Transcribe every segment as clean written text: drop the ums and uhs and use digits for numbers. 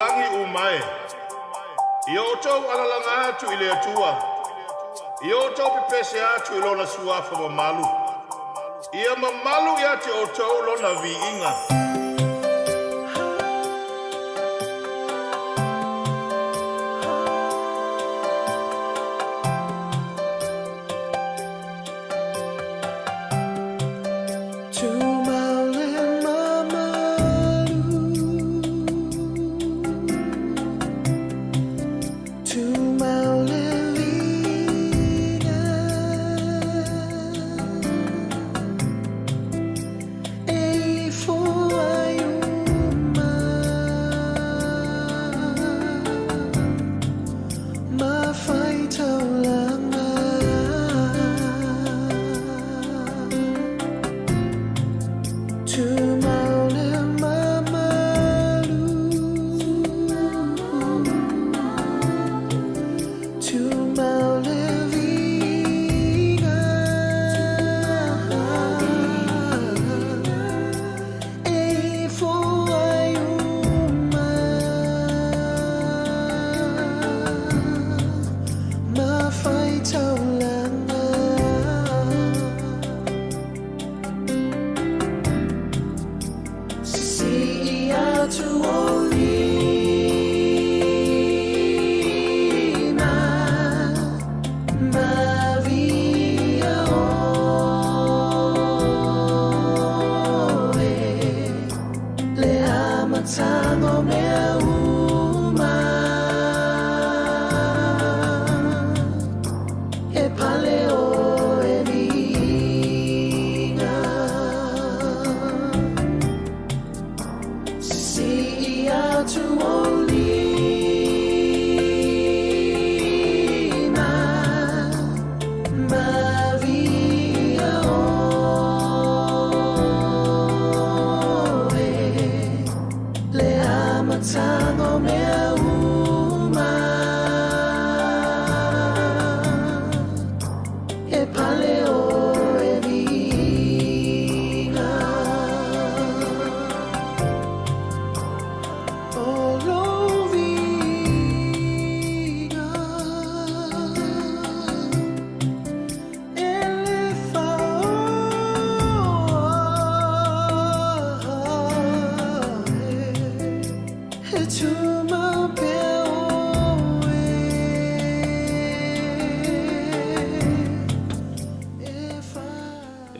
Lagi uma e. Ia outou alalaga atu i le Atua, ia outou pepese atu i Lona Suafa mamalu. Ia mamalu ia te outou Lona viiga.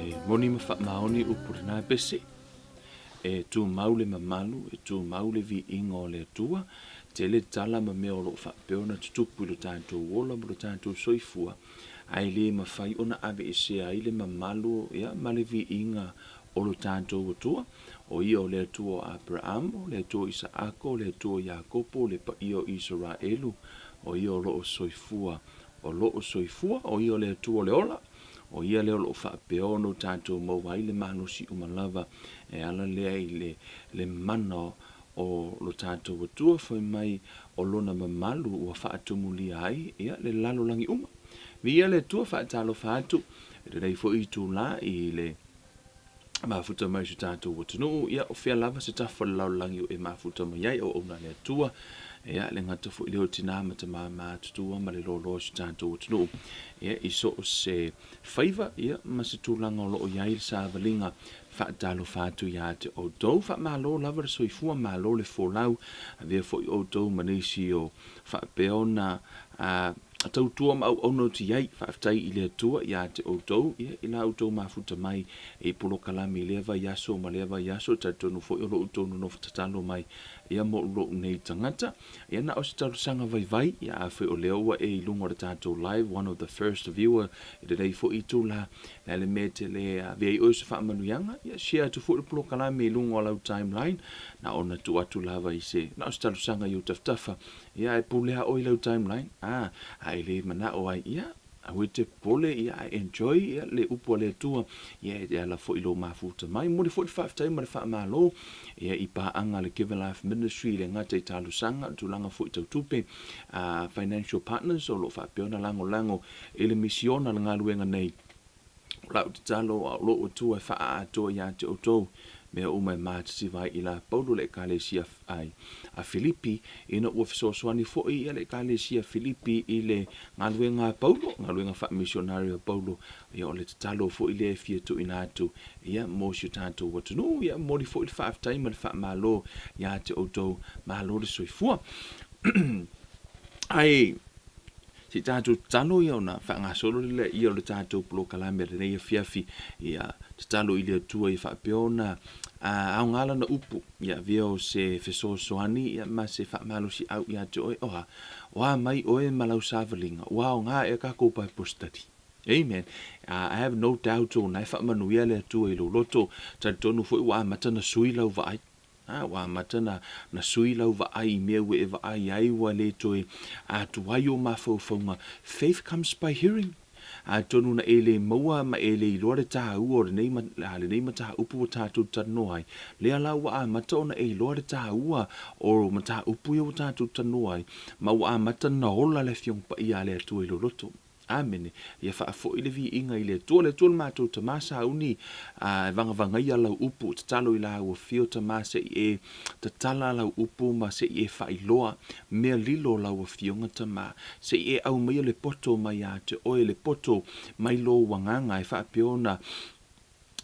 E moni ma faamaoni upu lena pese. E tumau le mamalu, e tumau le viiga o le Atua, tele tala ma mea o lo o faapea ona tutupu i lo tatou ola ma lo tatou soifua, ae le mafai ona aveesea ai le mamalu ma le viiga o lo tatou Atua. O Ia o le Atua o Aperamo, o le Atua o Isaako, o le Atua o Iakopo, o le paia o Isaraelu, o Ia o lo o soifua, o lo o soifua, o Ia o le Atua o le ola, o Ia lea o lo o faapea ona o tatou maua ai le malosi uma lava e ala lea i le, le mana o lo tatou Atua fai mai o Lona mamalu ua faatumulia ai, ia, le lalolagi uma. Viia le Atua, faatalofa atu i lenei foi itula i le. mafuta mai si o tatou atunuu, ia o fea lava se tafa o le lalolagi o e mafuta mai ai, auauna a le Atua, ia le gata foi lea o tina ma tama matutua ma le loaloa o si o tatou atunuu, ia i so o se faiva, ia ma se tulaga o lo o i ai le savaliga, faatalofa atu ia te outou, faamalo lava le soifua, malo le folau, avea foi outou ma nisi o faapea ona tautua ma auauna ou te i ai. Faafetai i le Atua ia te outou, ia, i la outou mafuta mai i polokalame i lea vaiaso ma lea vaiaso, e talitonu foi o lo outou nonofo tatalo mai ia mo lou nei tagata. Ia, na o se talosaga vaivai, ia, afai o lea ua e i luga o le tatou live, one of the first viewer i lenei foi itula, le a le mea e te le avea ai oe o se faamanuiaga, ia, share atu foi le polokalame i luga o lau timeline, na ona tuu atu lava i se, na o se talosaga i ou tafatafa, Ia, e pule a oe i lau timeline, a, a e le manao ai, ia, aua e te popole, ia, ae enjoy, ia, le upu a le Atua, ia, e ala foi i lou mafuta mai. Momoli foi le faafetai ma le faamalo, ia, i paaga a le Give a Life Ministry, e le gata i talosaga, o tulaga foi tau tupe, a, financial partners, o lo o faapea ona lagolago i le misiona o le galuega nei. O lau tatalo, a o lou Atua e faaatoa ia te outou. mea uma e matitiva ai i la Paulo le Ekalesia ai a Filipi, ina ua fesoasoani foi ia le Ekalesia Filipi i le galuega a Paulo, galuega faamisionari a Paulo, ia o le tatalo foi lea e fia tuuina atu ia mo si o tatou atunuu, ia momoli foi le faafetai ma le faamalo ia te outou, malo le soifua. Ae se i tatou tatalo ia ona faagasolo lea ia o le tatou polokalame lenei afiafi, ia tatalo i le Atua ia faapea ona aoga lana upu, ia avea o se fesoasoani ia ma se faamalosiau ia te oe, oa, oa mai oe ma lau savaliga, ua aoga ea takou Bible study. Amen. I have no doubt o na e faamanuia le Atua i lou loto, talitonu foi ua amata na sui lau vaai. A, ua amata na, na sui lau vaai i mea ua e vaai ai ua le toe atu ai o mafaufauga. Faith comes by hearing. Atonu na e le maua ma e le iloa le tāua o lenei, a lenei mataupu ua tatou talanoa ai, lea la ua amata ona e iloa le tāua o mataupu ia ua tatou talanoa ai, ma ua amata na ola le Afioga Paia a le Atua i lou loto. Amene. Ia faafoi le viiga i le Atua, le Atua le matou Tama sauni, a e vagavagaia lau upu, tatalo i la ua fio Tama se i e tatala lau upu ma se i e faailoa mea lilo lau afioga Tama, se i e aumaia le poto mai ia te oe, le poto mai lou agaga e faapea ona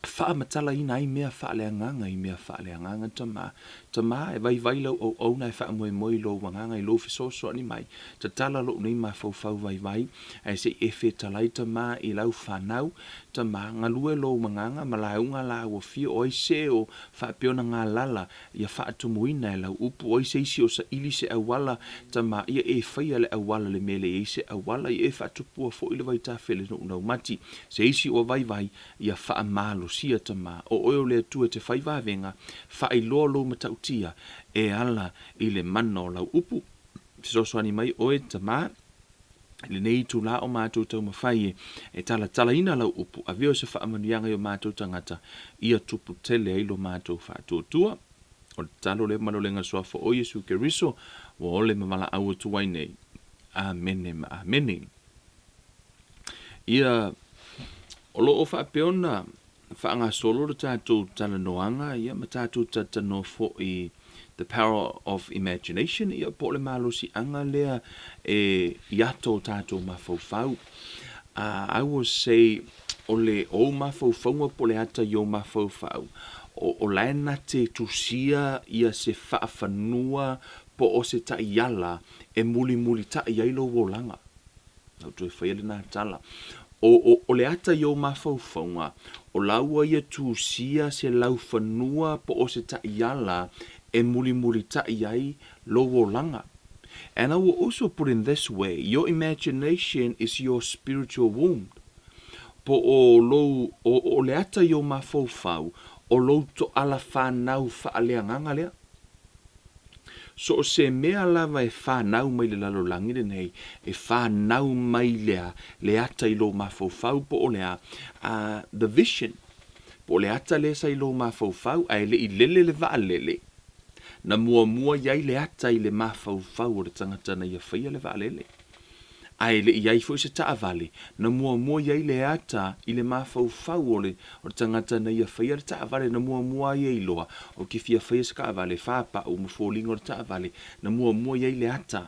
faamatalaina ai mea faaleagaga i mea faaleagaga Tama. Tama, e vaivai lau auauna e faamoemoe i lou agaga i lou fesoasoani mai. Tatala lou nei mafaufau vaivai, ae se i e fetalai Tama i lau fanau. Tama, galue lou agaga ma lauga la ua fia o ai se o faapea ona galala ia faatumuina e lau upu o ai se isi o saili se auala Tama, ia e faia le auala le mea e leai se auala, ia e faatupua foi le vaitafe le nuu laumati se isi ua vaivai Ia faamalosia Tama, o oe o le Atua e te fai vavega, faailoa lou matautia e ala i le mana o lau upu. Fesoasoani mai oe, Tama, i lenei itulā o matou taumafai e e talatalaina lau upu, avea o se faamanuiaga i o matou tagata, ia tupu tele ai lo matou faatuatua. O le tatalo lea ma le olega suafa o Iesu Keriso, ua ole ma valaau atu ai nei. Amene ma amene. Ia, o lo o faapea ona faagasolo le tatou talanoaga ia ma tatou talatalanoa foi the power of imagination ia po o le malosiaga lea e i ata o tatou mafaufau. I will say o le ou mafaufauga po o le ata i ou mafaufau, o, o la e na te tusia ia se faafanua po o se taiala e mulimulita'i ai lou olaga. Lau toe faia lena tala. O, o, o le ata i ou mafaufauga, o la ua ia tusia se laufanua po o se taiala e mulimulita'i ai lou olaga. And I will also put in this way, your imagination is your spiritual womb. Po o lou, o, o le ata i ou mafaufau, o lou toala fanau faaleagaga lea. So o se mea lava e fanau mai le lalolagi lenei, e fanau mai lea le ata i lou mafaufau po o le a, the vision, po o le ata lea sa i lou mafaufau ae le i lele le vaalele, na muamua i ai le ata i le mafaufau o le tagata na ia faia le vaalele. Ae le i i ai foi se taavale, na muamua i ai le ata i le mafaufau o le o le tagata na ia faia le taavale, na muamua ai e iloa, ou te fia faia se taavale, fāpaʻu ma foliga o le taavale, na muamua i ai le ata.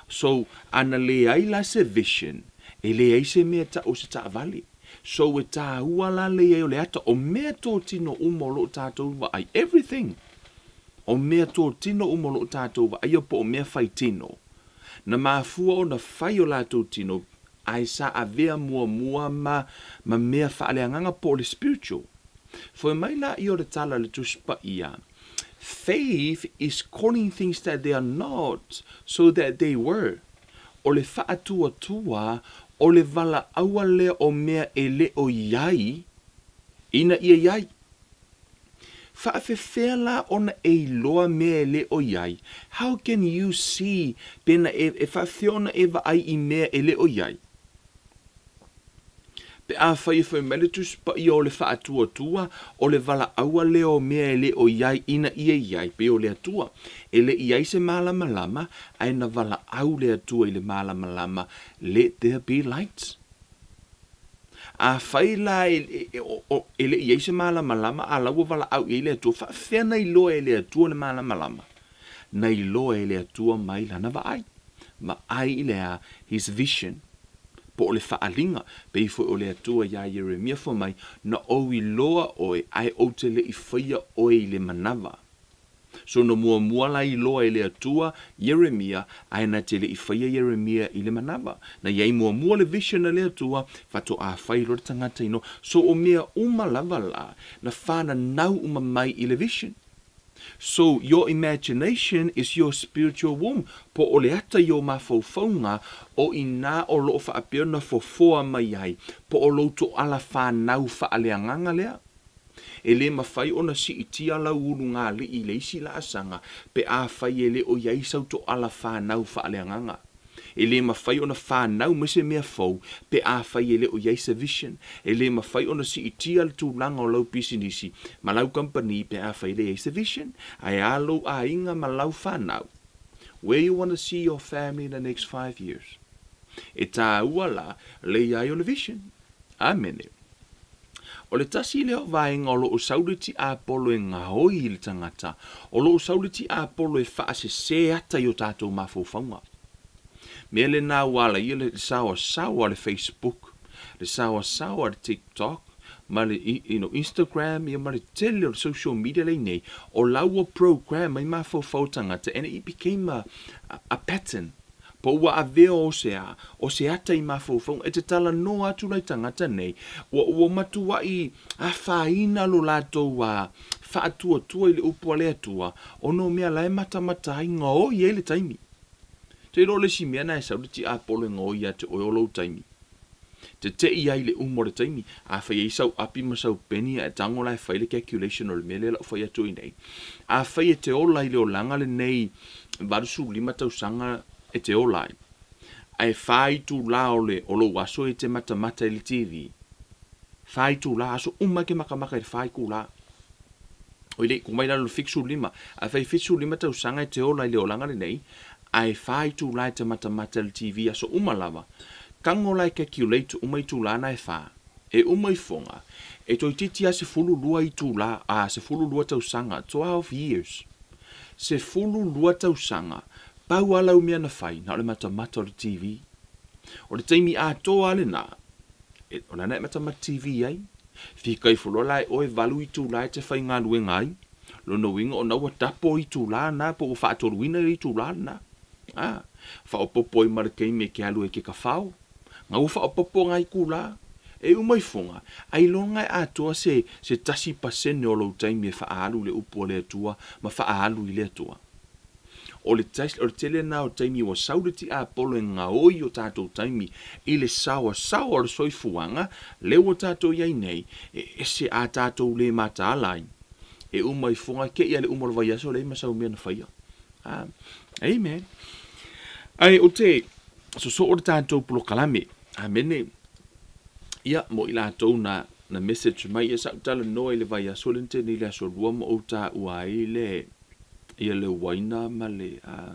So, a na leai la se vision, e leai se mea e tau o se taavale. So, e tāua la le i ai o le ata, o mea tōtino uma o loo tātou vaai, everything, o mea tōtino uma o loo tātou vaaia po o mea fai tino, Na mafua ona fai o latou tino ae sa avea muamua ma ma mea faaleagaga po o le spiritual. Foi mai laia o le tala a le Tusi Paia, Faith is calling things that they are not so that they were. O le faatuatua o le valaʻaua lea o mea e le o i ai ina ia i ai. Faafefea la ona e iloa mea e le o i ai? How can you see pena e, e faafefea ona e vaai i mea e le o i ai? Pe afai e fai mai le Tusi Paia o le faatuatua, o le valaʻaua lea o mea e le o i ai ina ia i ai, pei o le Atua. E le i ai se malamalama, ae na valaau le Atua i le malamalama, Let there be light. Afai la e, e, e le i ai se malamalama a la ua valaau i ai le Atua, faafefea na iloa e le Atua le malamalama? Na iloa e le Atua mai lana vaai. Vaai i le a? His vision. Po o le faaaliga, pei foi o le Atua iā Ieremia fai mai, Na ou iloa oe, ae ou te le i faia oe i le manava. So na muamua la iloa e le Atua Ieremia, ae na te le i faia Ieremia i le manava. Na i ai muamua le vision a le Atua, faatoa fai loa le tagata inoa. So o mea uma lava la, na fananau uma mai i le vision. So your imagination is your spiritual womb, po o le ata i ou mafaufauga, o i nā o lo o faapea ona fofoa mai ai, po o lou toala whanau faaleagaga lea. E le mafai ona siitia lau ulugalii i le isi laasaga pe afai e le o i ai sau toala fanau faaleagaga. E le mafai ona fanau mai se mea fou pe afai e le o i ai se vision. E le mafai ona siitia le tulaga o lau pisinisi ma lau kamupani pe afai e le i ai se vision. Ae a lou aiga ma lau fanau? Where you wanna see your family in the next 5 years? E tāua la le i ai o le vision. Amene. O le tasi lea o vaega o lo o sau le tiapolo e gaoi i le tagata, o lo o sau le tiapolo e faasese ata i o tatou mafaufauga. Mea lena ua ala ia le saoasaoa le Facebook, le saoasaoa le TikTok, ma le you know, Instagram, ia ma le tele o le social media lea i nei, o la ua program ai mafaufau o tagata and it became a, a pattern. Po ua avea o se a, o se ata i mafaufauga, e te talanoa atu la i tagata nei, ua, ua matuai afaina lo latou a faatuatua i le upu a le Atua, ona o mea la e matamata ai, gaoi ai le taimi. Te iloa o le isi mea na e sau le tiapolo e gaoi ia te oe o lou taimi. Teteʻi ai le uma o le taimi, afai e i ai sau api ma sau peni ae tago la e fai le calculation o le mea lea la u fai atu ai nei. Afai e te ola i le olaga lenei 85 tausaga e te ola ai, ae fa itulā o le o lou aso e te matamata i le TV, fa itulā, aso uma e ke makamaka i le fa itulā. Oi le iku mai lalo le 75. Afai 75 tausaga e te ola i le olaga lenei, ae fa itulā e te matamata i le TV aso uma lava, tago la e calculate uma itulā na e fa. E uma ifoga, e toeitiiti lava 12 itulā, a, 12 tausaga, 12 years. 12 tausaga, pau lava lau mea na fai, na o le matamata o le TV. O le taimi atoa lava lena, e, o lana e matamata TV ai. Fika ifo loa la e oe valu itulā e te faigaluega ai. Lona uiga ona ua tapo itulā na po ua faatoluina le itulā lena. A, faaopoopo ai ma le taimi e ke alu ai ke kafao. Ga ua faaopoopo ga itulā. E uma ifoga, ailoga e atoa se, se tasi pasene o lou taimi e faaalu i le upu a le Atua ma faaalu i le Atua. O le, o le tele lena o taimi ua sau le tiapolo e gaoi o tatou taimi i le saoasaoa o le soifuaga lea ua tatou i ai nei, e ese a tatou le mataala ai. E uma ifoga ke ia le uma o le vaiaso leai ma sau mea na faia. Ah, amen. Ae o te sosoo le tatou polokalame. Amene. Ia, mo i latou na, na message mai, ia sa ou talanoa i le vaiaso lea na tea nei i le aso lua ma ou taua ai le, ia le uaina ma le, a,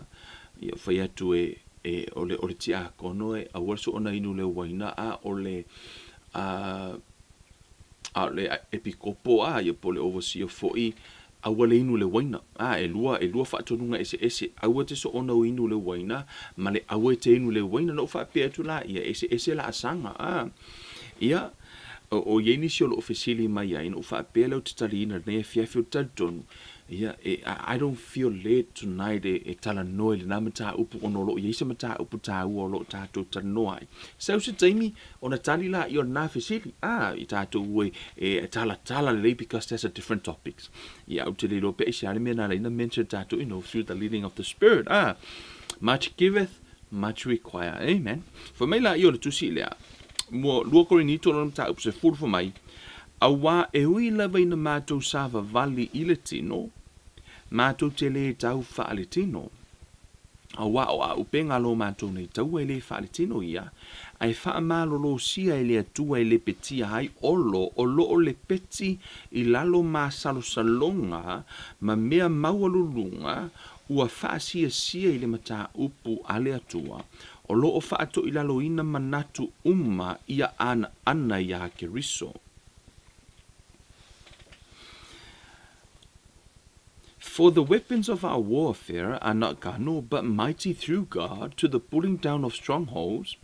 ia fai atu e, e, o le, o le tiakono e aua le soona inu le uaina, a o le, a, a o le epikopo, a, ia po o le overseer foi, aua le inu le uaina. A, e lua, e lua faatonuga eseese, aua te soona inu le uaina, ma le aua e te inu le uaina. Na ou faapea atu la, ia eseese laasaga, a. Ia, o, o i ai nisi o loo fesili mai ai, na ou faapea lea ou te taliina i lenei afiafi, ou te talitonu, Ia, e, I don't feel led tonight e, e talanoa i lena mataupu ona o lo o i ai se mataupu taua o lo o tatou talanoa ai. Sau se taimi ona tali laia o lena fesili. Ah, i tatou e, e talatala lelei because there's a different topics. Ia, ou te le iloa pe aisea le mea na ala ai na mention tatou, you know, through the leading of the Spirit. Ah, much giveth, much require. Amen. Fai mai laia o le tusi lea, mua, 2 Korinito lona mataupu 10 fai mai, Auā e ui lava ina mātou savavali i le tino, mātou te lē tau faaletino. Auā o āupenga lō mātou nei taua e lē faaletino ia, ae faamalolosia e le Atua e lepetia ai olo o loo lepeti i lalo māsalosaloga ma mea maualuluga ua faasiasia i le mataupu a le Atua, o lo o faatoilaloina manatu uma ia anaana iā Keriso. For the weapons of our warfare are not carnal, but mighty through God to the pulling down of strongholds,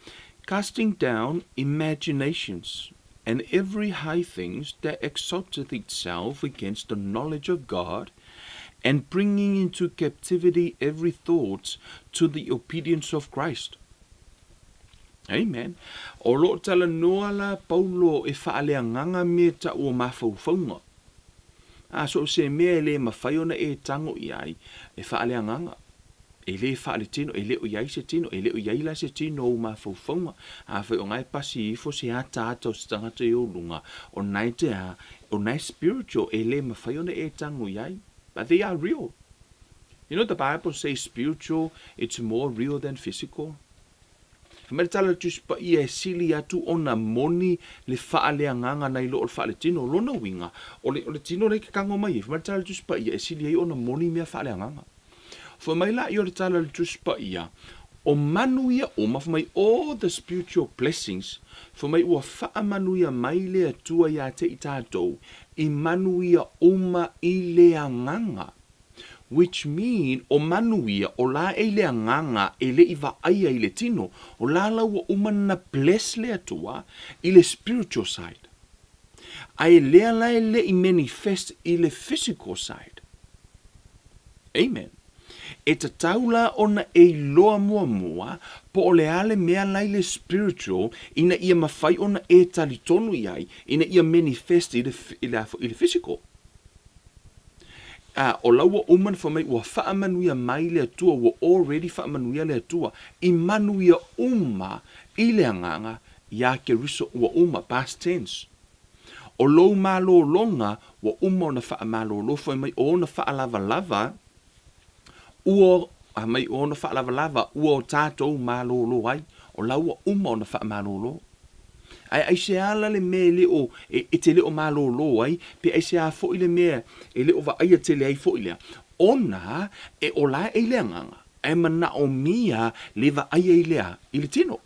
casting down imaginations, and every high thing that exalteth itself against the knowledge of God, and bringing into captivity every thought to the obedience of Christ. Amen. O lo o talanoa la Paulo e faaleagaga mea tau o mafaufauga. A so o se mea e le mafai ona e tago i ai, e faaleagaga. E le faaletino, e le o i ai se tino, e le o i ai la se tino o ou mafaufauga. Afai o na e pasi ifo se ataata o se tagata i ou luga, o na e te a, o na e spiritual, e le mafai ona e tago i ai. But they are real. You know the Bible says spiritual, it's more real than physical. Fai mai le tala a le Tusi Paia e sili atu ona moni le faaleagaga nai lo o le faaletino. O lona uiga, o le, o le tino lea e kakago mai ai, fai mai le tala a le Tusi Paia e sili ai ona moni mea faaleagaga. Fai mai laia o le tala a le Tusi Paia, o manuia uma, fai mai all the spiritual blessings, fai mai ua faamanuia mai le Atua ia te i tatou i manuia uma i le agaga. Which mean o manuia o la e i le agaga e le i vaaia i le tino, o la la ua uma na bless le Atua i le spiritual side. Ae lea la e le i manifest i le physical side. Amen. E tatau la ona e iloa muamua po o le a le mea la i le spiritual ina ia mafai ona e talitonu i ai ina ia manifest i le, i le, i le physical. A, o la ua uma na fai mai ua faamanuia mai le Atua, ua already faamanuia le Atua i manuia uma i le agaga iā Keriso, ua uma, past tense. O lou malologa ua uma ona faamalolo, fai mai o ona faalavalava, ua, fai mai o ona faalavalava ua o tatou malolo ai, o la ua uma ona faamalolo. Ae aisea la le mea e le o, e, e te le o malolo ai, pe aisea foi le mea e le o vaaia tele ai foi lea? Ona e ola ae i le agaga, ae manaomia le vaaia i le a? I le tino.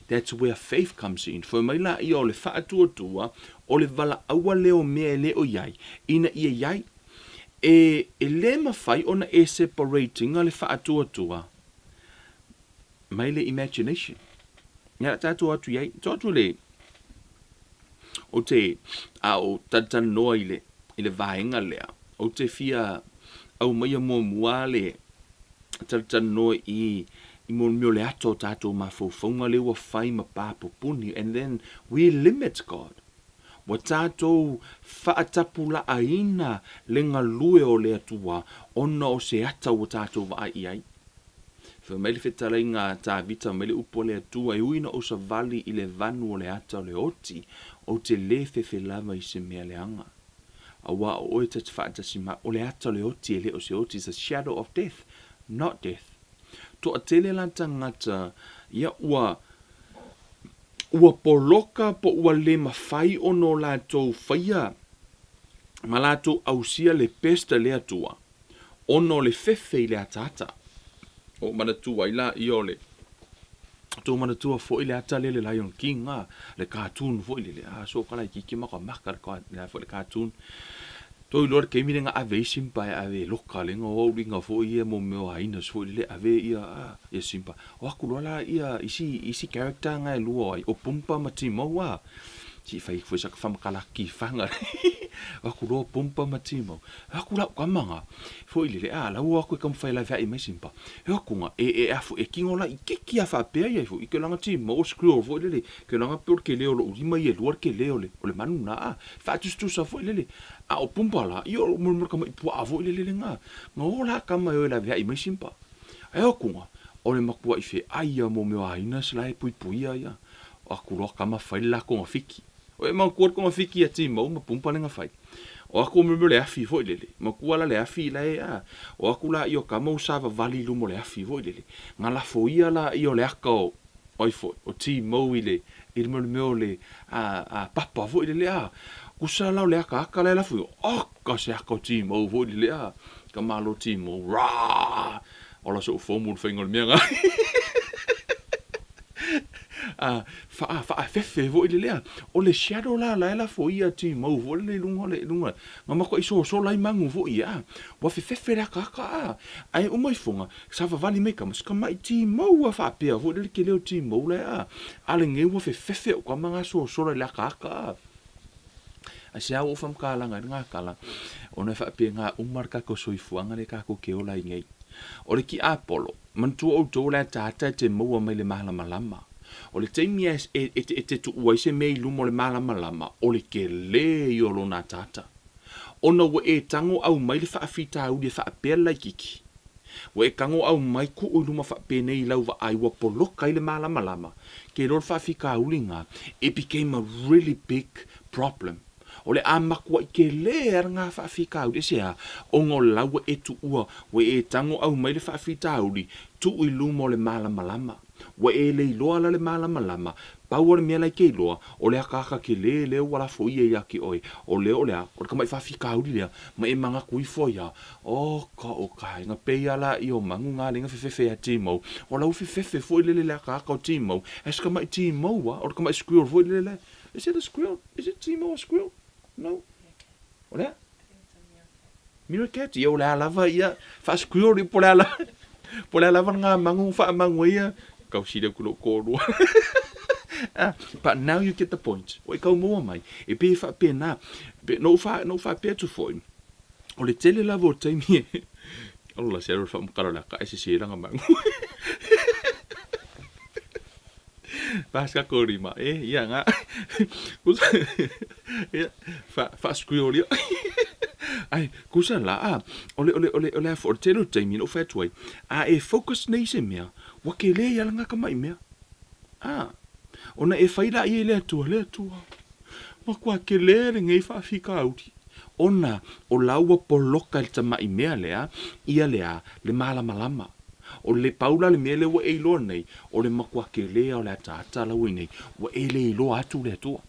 That's where faith comes in. Fai mai laia o le faatuatua, o le valaauga lea o mea e le o i ai, ina ia i ai. E, e le mafai ona e separate ina le faatuatua mai le imagination. Ia tatou atu i ai, to atu le, o te, a o talatalanoa i le, i le vaega lea, ou te fia aumaia muamua le talatalanoa i, i mo mea o le ata o tatou mafaufauga lea ua fai ma papupuni, and then we limit God. Ua tatou faatapulaaina le galue o le Atua ona o se ata ua tatou vaai i ai. Fai mai le fetalaiga a Tavita mai le upu a le Atua, E ui na ou savali i le vanu o le ata o le oti, ou te lē fefe lava i se mea leaga. Auā o oe ta te faatasi mai, o le ata o le oti e le o se oti, it's a shadow of death, not death. Toatele la tagata, ia ua, ua poloka po ua le mafai ona o latou faia ma latou ausia le best a le Atua, ona o le fefe i le ataata. Ua ou manatua ai la ia o le tou manatua foi le ata lea le Lion King a, le cartoon foi lele, a so ka laitiiti makamaka le ka, le a foi le cartoon. Tou iloa le taimi lea na ave ai Simba e ave e loka le na o au linga foi ia mo mea o hyenas foi lele ave ia a, ia Simba. O aku loa la ia isi isi character nga e lua o ai, o Pumba ma Timou a. Si fai foi sa ka whamakalaki whanga. O aku loa Pumba ma Timou. E aku lau kama nga, foi lele, a, lau o aku e kamawhai lai whai mai Simba. E aku nga, e, e afu, e kingo lai, kiki a whapea ia foi, i ke langa Timou, o squirrel foi lele, ke langa pe o le kele o lou lima ia e lua le kele o le, o le manu na, a, whaatusatusa foi lele. A o Pumba la, ia o mo mo kama i puaa foi lele le nga, nga o la kama e o e lawe hai mai Simba. E aku nga, o le makua i whe ai ia mo mea aina se la e puipuia ia. O aku loa kama whai le lako nga fiki. O e makua le konga fiki ia Timou ma Pumba le nga whai. O aku o mea le afi foi lele. Makua la le afi la e a. O aku la i o kama u savavali i luma o le afi foi lele. Nga lafo ia la i o le aka o ai foi, o Timou i le, i le mea o le a, a papa foi lele a. Kusa la o le aka aka la e lafo i o, aka se aka o Timou foi lele a. Ka malo Timou, Raa! Ola soʻu fomu i le faiga o le mea nga. A, faa, faaefefe foi le lea. O le shadow la la e lafo ia Timou foi lele i luga o le, luga, na matuai sosola ai manu foi ia, a. Ua fefefe le akaaka, a. Ae uma ifoga, savavali mai tama, si tamai Timou a faapea foi lele tele o Timou la e, a. A lenei ua fefefe ou tama na sosola i le akaaka, a. Aisea ua ou faamatalaga ai lena tala? Ona e faapena uma le tatou soifuaga lea tatou te ola ai nei. O le tiapolo, manatua outou o le ataata e te maua mai le malamalama. O le taimi e, e, e, e te tuua ai se mea i luma o le malamalama, o le tele ia o lona ataata. Ona ua e tago aumai le faafitauli e faapea le laititi. Ua e tago aumai tuu i luma faapenei i lau vaai ua poloka ai le malamalama, ke iloa le faafitauli lena, it became a really big problem. O le a matuai tele a lena faafitauli, aisea? Ona o la ua e tuua, ua e tago aumai le faafitauli, tuu i luma o le malamalama. Ua e le iloa la le malamalama, pau o le mea la e te iloa, o le akaaka tele lea ua lafoia ia te oe, o lea o le a, o le tamai faafitauli lea, ma e manatu ifo ai a, oh ka o ka aiga, pei a la ia o manu nga lenga fefefe ia Timou, o la ua fefefe foi lele le akaaka o Timou, ae se tamai Timou a, o le tamai squirrel foi lele la, is it a squirrel, is it Timou a squirrel? No? O le a? Meerkat, ia o le a lava ia, faa-squirrel po o le a lava, po o le a lava lena manu faamanu ai ia, tau sili atu i lou toalua. Ah, but now you get the point. Ua e tau maua mai, e pei e faapena, na ou fa, na ou faapea atu foi, o le tele lava o taimi e, ola se alu faamatala o le aka e sese lana manu. Paska korima, e, ia nga. Ia, fa, fa-squirrel ia. Ai, kusa la, a, o le, o le, o le, o le a foi, o le tele o taimi na ou fai atu ai, a e focus nei i se mea, ua kele ia lana tamai mea. A, ona e fai laia i le Atua, le Atua, matua kele lenei faafitauli, ona o la ua poloka e le tamai mea lea, ia le a, le malamalama. O le pau la le mea lea ua e iloa nei, o le matua kele o le ataata la ua i nei, ua e le iloa atu le Atua.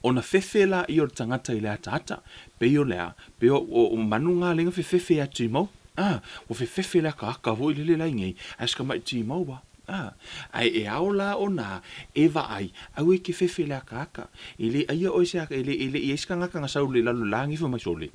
Ona fefe laia o le tagata i le ataata, pei o le a, pei o, o, o manu ngā lenga fefefe ia Timou. A, ua fefefe le akaaka foi lele la i nei, ae se tamai Timou a. A, ae e ao la ona e vaai, aua e ke fefe le akaaka. E le aia oe se aka, e le, e le i ai se tagata na sau le lalo lagi fai mai sole,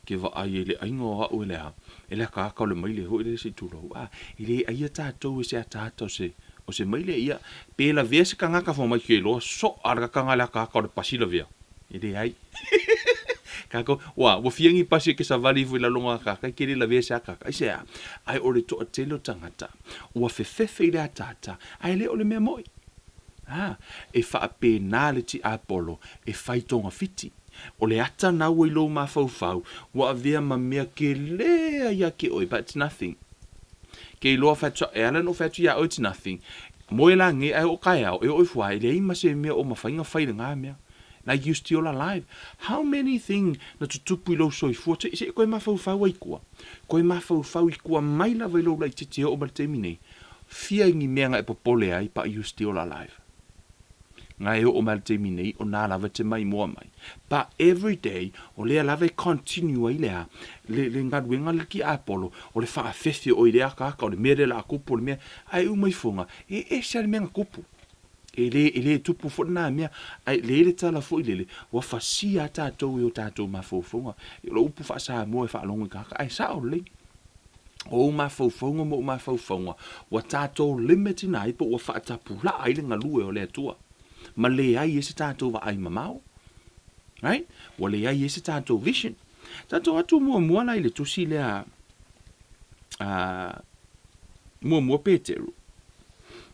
ke vaai e le aiga o au e le a, e le akaaka o le maile foi lele se i tulou. A, e le aia tatou e se ataata o se, o se maile, ia, pe lavea se tagata fai mai ke iloa soa le kakanga le akaaka o le pasi lavea. E leai. Kākou, ua, ua fia ni pasi e ke savali ifo i lalo o ngā kākā, i ke le lavea se akaka. Aisea? Ae o le toatele o tagata, ua fefefe i le ataata, ae le o le mea moi. A, e faapena le tiapolo e fai togafiti. O le ata na ua i lou mafaufau, ua avea ma mea kele ai ia te oe, but it's nothing. Ke iloa fai atu, e ala ona ou fai atu ia oe it's nothing, moe lagi ae oo kaeao, e oo ifo lava, e leai ma se mea o mafai ona fai i lena mea. Like you still alive. How many thing na tutupu i lou soifua, se, se i koe mafaufau ai kua. Koe mafaufau i kua mai lava i lou laitiiti e oo mai le taimi nei, fia i ni mea na e popole ai but you still alive. Na e oo mai le taimi nei, o na lava e te maimoa mai. But every day, o lea lava e continue ai le a, le, le galuega le tiapolo, o le faafefe o i le akaaka, o le mea lea o le a tupu, o le mea, ae uma ifoga, e ese lava le mea na tupu. E le, e le tupu foi lena mea, ae le le tala foi lele, ua fasia a tatou e o tatou mafaufauga. O le upu faa-Samoa e faalogo i tagata, ae sao lelei. O ou mafaufauga ma ou mafaufauga, ua tatou limit ina ai po ua faatapulaa ai le galue o le Atua. Ma leai ai se tatou vaai mamao. Right? Ua leai ai se tatou vision. Tatou atu muamua la i le tusi lea a muamua Peteru.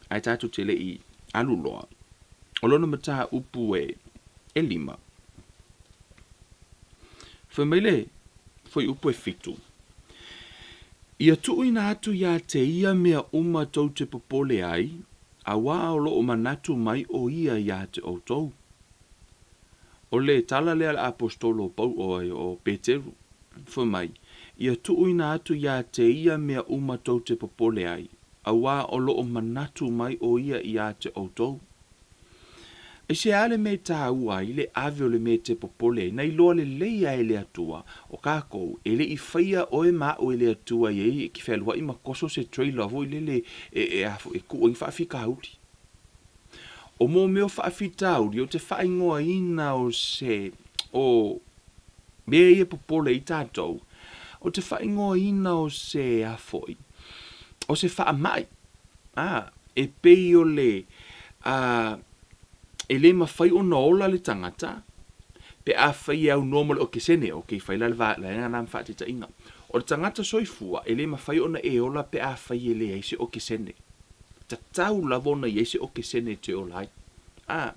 Ae tatou te le i alu loa, o lona mataupu e ʻelima. Fai mai le fuaiupu e fitu, Ia tuuina atu iā te ia mea uma tou te popole ai, auā o loo manatu mai o ia iā te outou. O le tala lea a le Aposetolo o Pau, o Peteru, fai mai, Ia tuuina atu iā te ia mea uma tou te popole ai, auā o loo manatu mai o ia iā te outou. Aisea le mea e tāua ai le ave o le mea e te popole ai, na iloa lelei lava e le Atua, o kākou, e le i faia oe ma aʻu e le Atua i ai e te fealuaʻi ma koso se trailer foi lele e, e, a foi, e kuu ai ni faafitauli. O mō mea o faafitauli, o te faaigoaina o se, o mea ia e popole ai tātou, o te faaigoaina o se, a foi, o se faamai. Ā, e pei o le, ā, e le mawhai ona ola le tangata, pe afai e aunoa mo le okesene, ok, fai la le vaega na ma faataitaiga. O le tagata soifua, e le mawhai ona e ola pe afai e leai se okesene. Tatau lava ona i ai se okesene e te ola ai. Ā,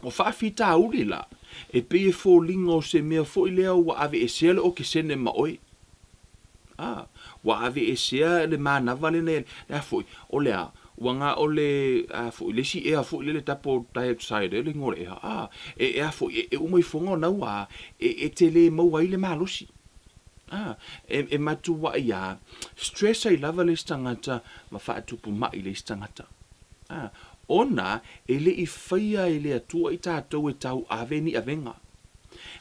o faafitauli la, e pei e foliga o se mea foi lea ua aveesea le okesene ma oe. Ā, ua aveesea le manava lena i le a foi, o le a, ua na o le, a foi, le isi ea foi lele double dioxide ea le igoa o le ea, ā, e, e a foi, e, e uma ifoga ona ua, e, e te lē maua ai le malosi. Ā, e, e matuaʻi ā, stress ai lava le isi tagata ma faatupu maʻi le isi tagata. Ā, ona e le i faia e le Atua i tātou e tauave ni avega.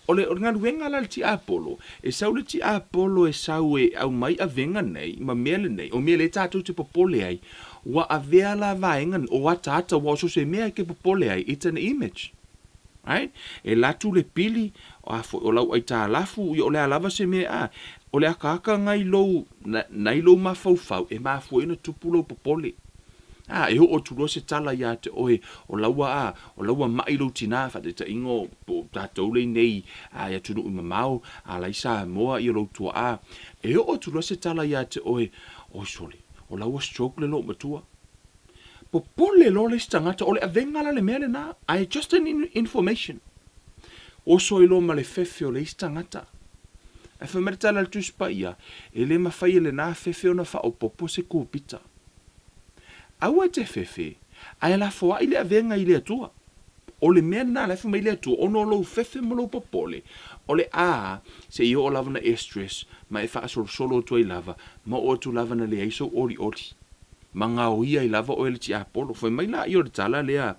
O le, o le galuega la a le tiapolo, e sau le tiapolo e sau e aumai avega nei ma mea lenei, o mea lea tatou te popole ai, ua avea la vaega nei, o ataata, ua o so se mea e ke popole ai, it's an image. Right? E latu le pili, a foi, o lau aitalafu, ia o le a lava se mea, a, o le akaaka ngai lou, na, nai lou mafaufau, e mafua ai ona tupu lou popole. Ā, e oo atu loa se tala iā te oe, o laua ā, o laua maʻi lou tinā, faataitaiga o, po o tātou lei nei ā, i atunuu mamao, ā, la i Samoa ia lou tuaʻā. E oo atu loa se tala iā te oe, Oi sole, o laua stroke le lou matua. Popole loa le isi tagata, o le avega la le mea lenā, ae just an information. Oso ai loa ma le fefe o le isi tagata. Ae fai mai le tala a le Tusi Paia, e le mafai e lenā fefe ona faaopoopo se kūpita. Aua e te fefe, ae lafoai le avega i le Atua. O le mea lena la e fai mai le Atua, ona o lou fefe ma lou popole, o le a, se i oo lava na e stress, ma e faasolosolo atu ai lava, ma oo atu lava na leai sou olioli. Ma gaoia ai lava oe e le tiapolo. Fai mai laia o le tala lea,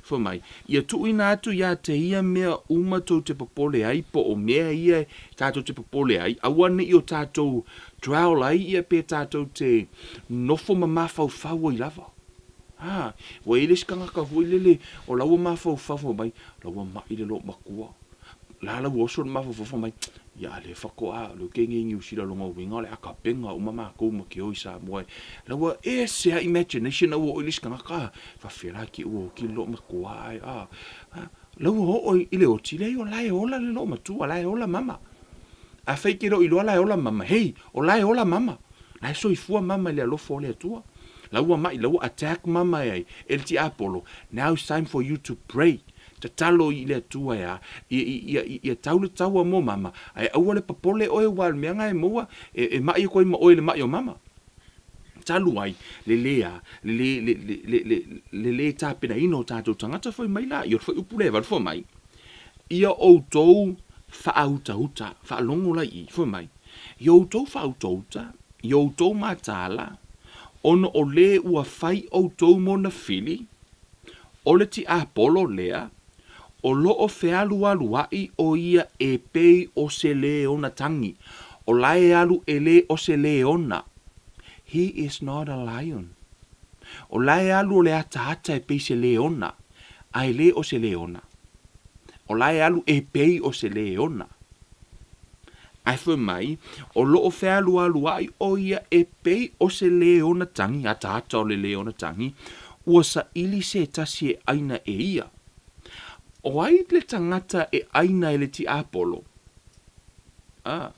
fai mai, Ia tuuina atu ia te ia mea uma tou te popole ai, po o mea ia tatou te popole ai, aua ne i o tatou dwell ai ia pe tatou te nofo ma mafaufau ai lava. Ha, ua i ai le isi tagata foi lele o la ua mafaufau fai mai, la ua maʻi le loomatua. La la ua oso le mafaufau fai mai, ia a le faatoa lea ou te nei i Niu Sila lona uiga o le a tapena uma matou ma te o i Samoa. La ua ese lava imagination la ua oo i le isi tagata, faafefea la te i ua oti le loomatua ae a. La ua oo i le oti, leai o la e ola le loomatua, la e ola mama. Afai e te le o iloa la e ola mama, hei, o la e ola mama. La e soifua mama i le alofa o le Atua. La ua maʻi, la ua attack mama e ai, e le tiapolo, now it's time for you to pray. Tatalo i le Atua e a, ia, ia, ia, ia tau le taua mo mama, ae aua le popole oe ua o le mea na e maua, e, e maʻi aku ai ma oe i le maʻi o mama. Talu ai, le lē a, le lē, le, le, le, le, le lē tapenaina o tatou tagata fai mai la, ia o le fuaiupu lea e valu fai mai, ia outou faautauta, faalogo la i i, fai mai, ia outou faautauta, ia outou mataala, ona o lē ua fai outou mona fili, o le tiapolo lea, o lo o fealualuaʻi ʻo ia e pei o se leona tagi, o la e alu e lē o se leona, he is not a lion. O la e alu o le ataata e pei se leona, a e lē o se leona. O la e alu e pei o se leona. Ae fai mai, o lo o fealualuaʻi ʻo ia e pei o se leona tagi, ataata o le leona tagi, ua saʻili se tasi e ʻaina e ia. O ai le tagata e ʻaina e le tiapolo? A.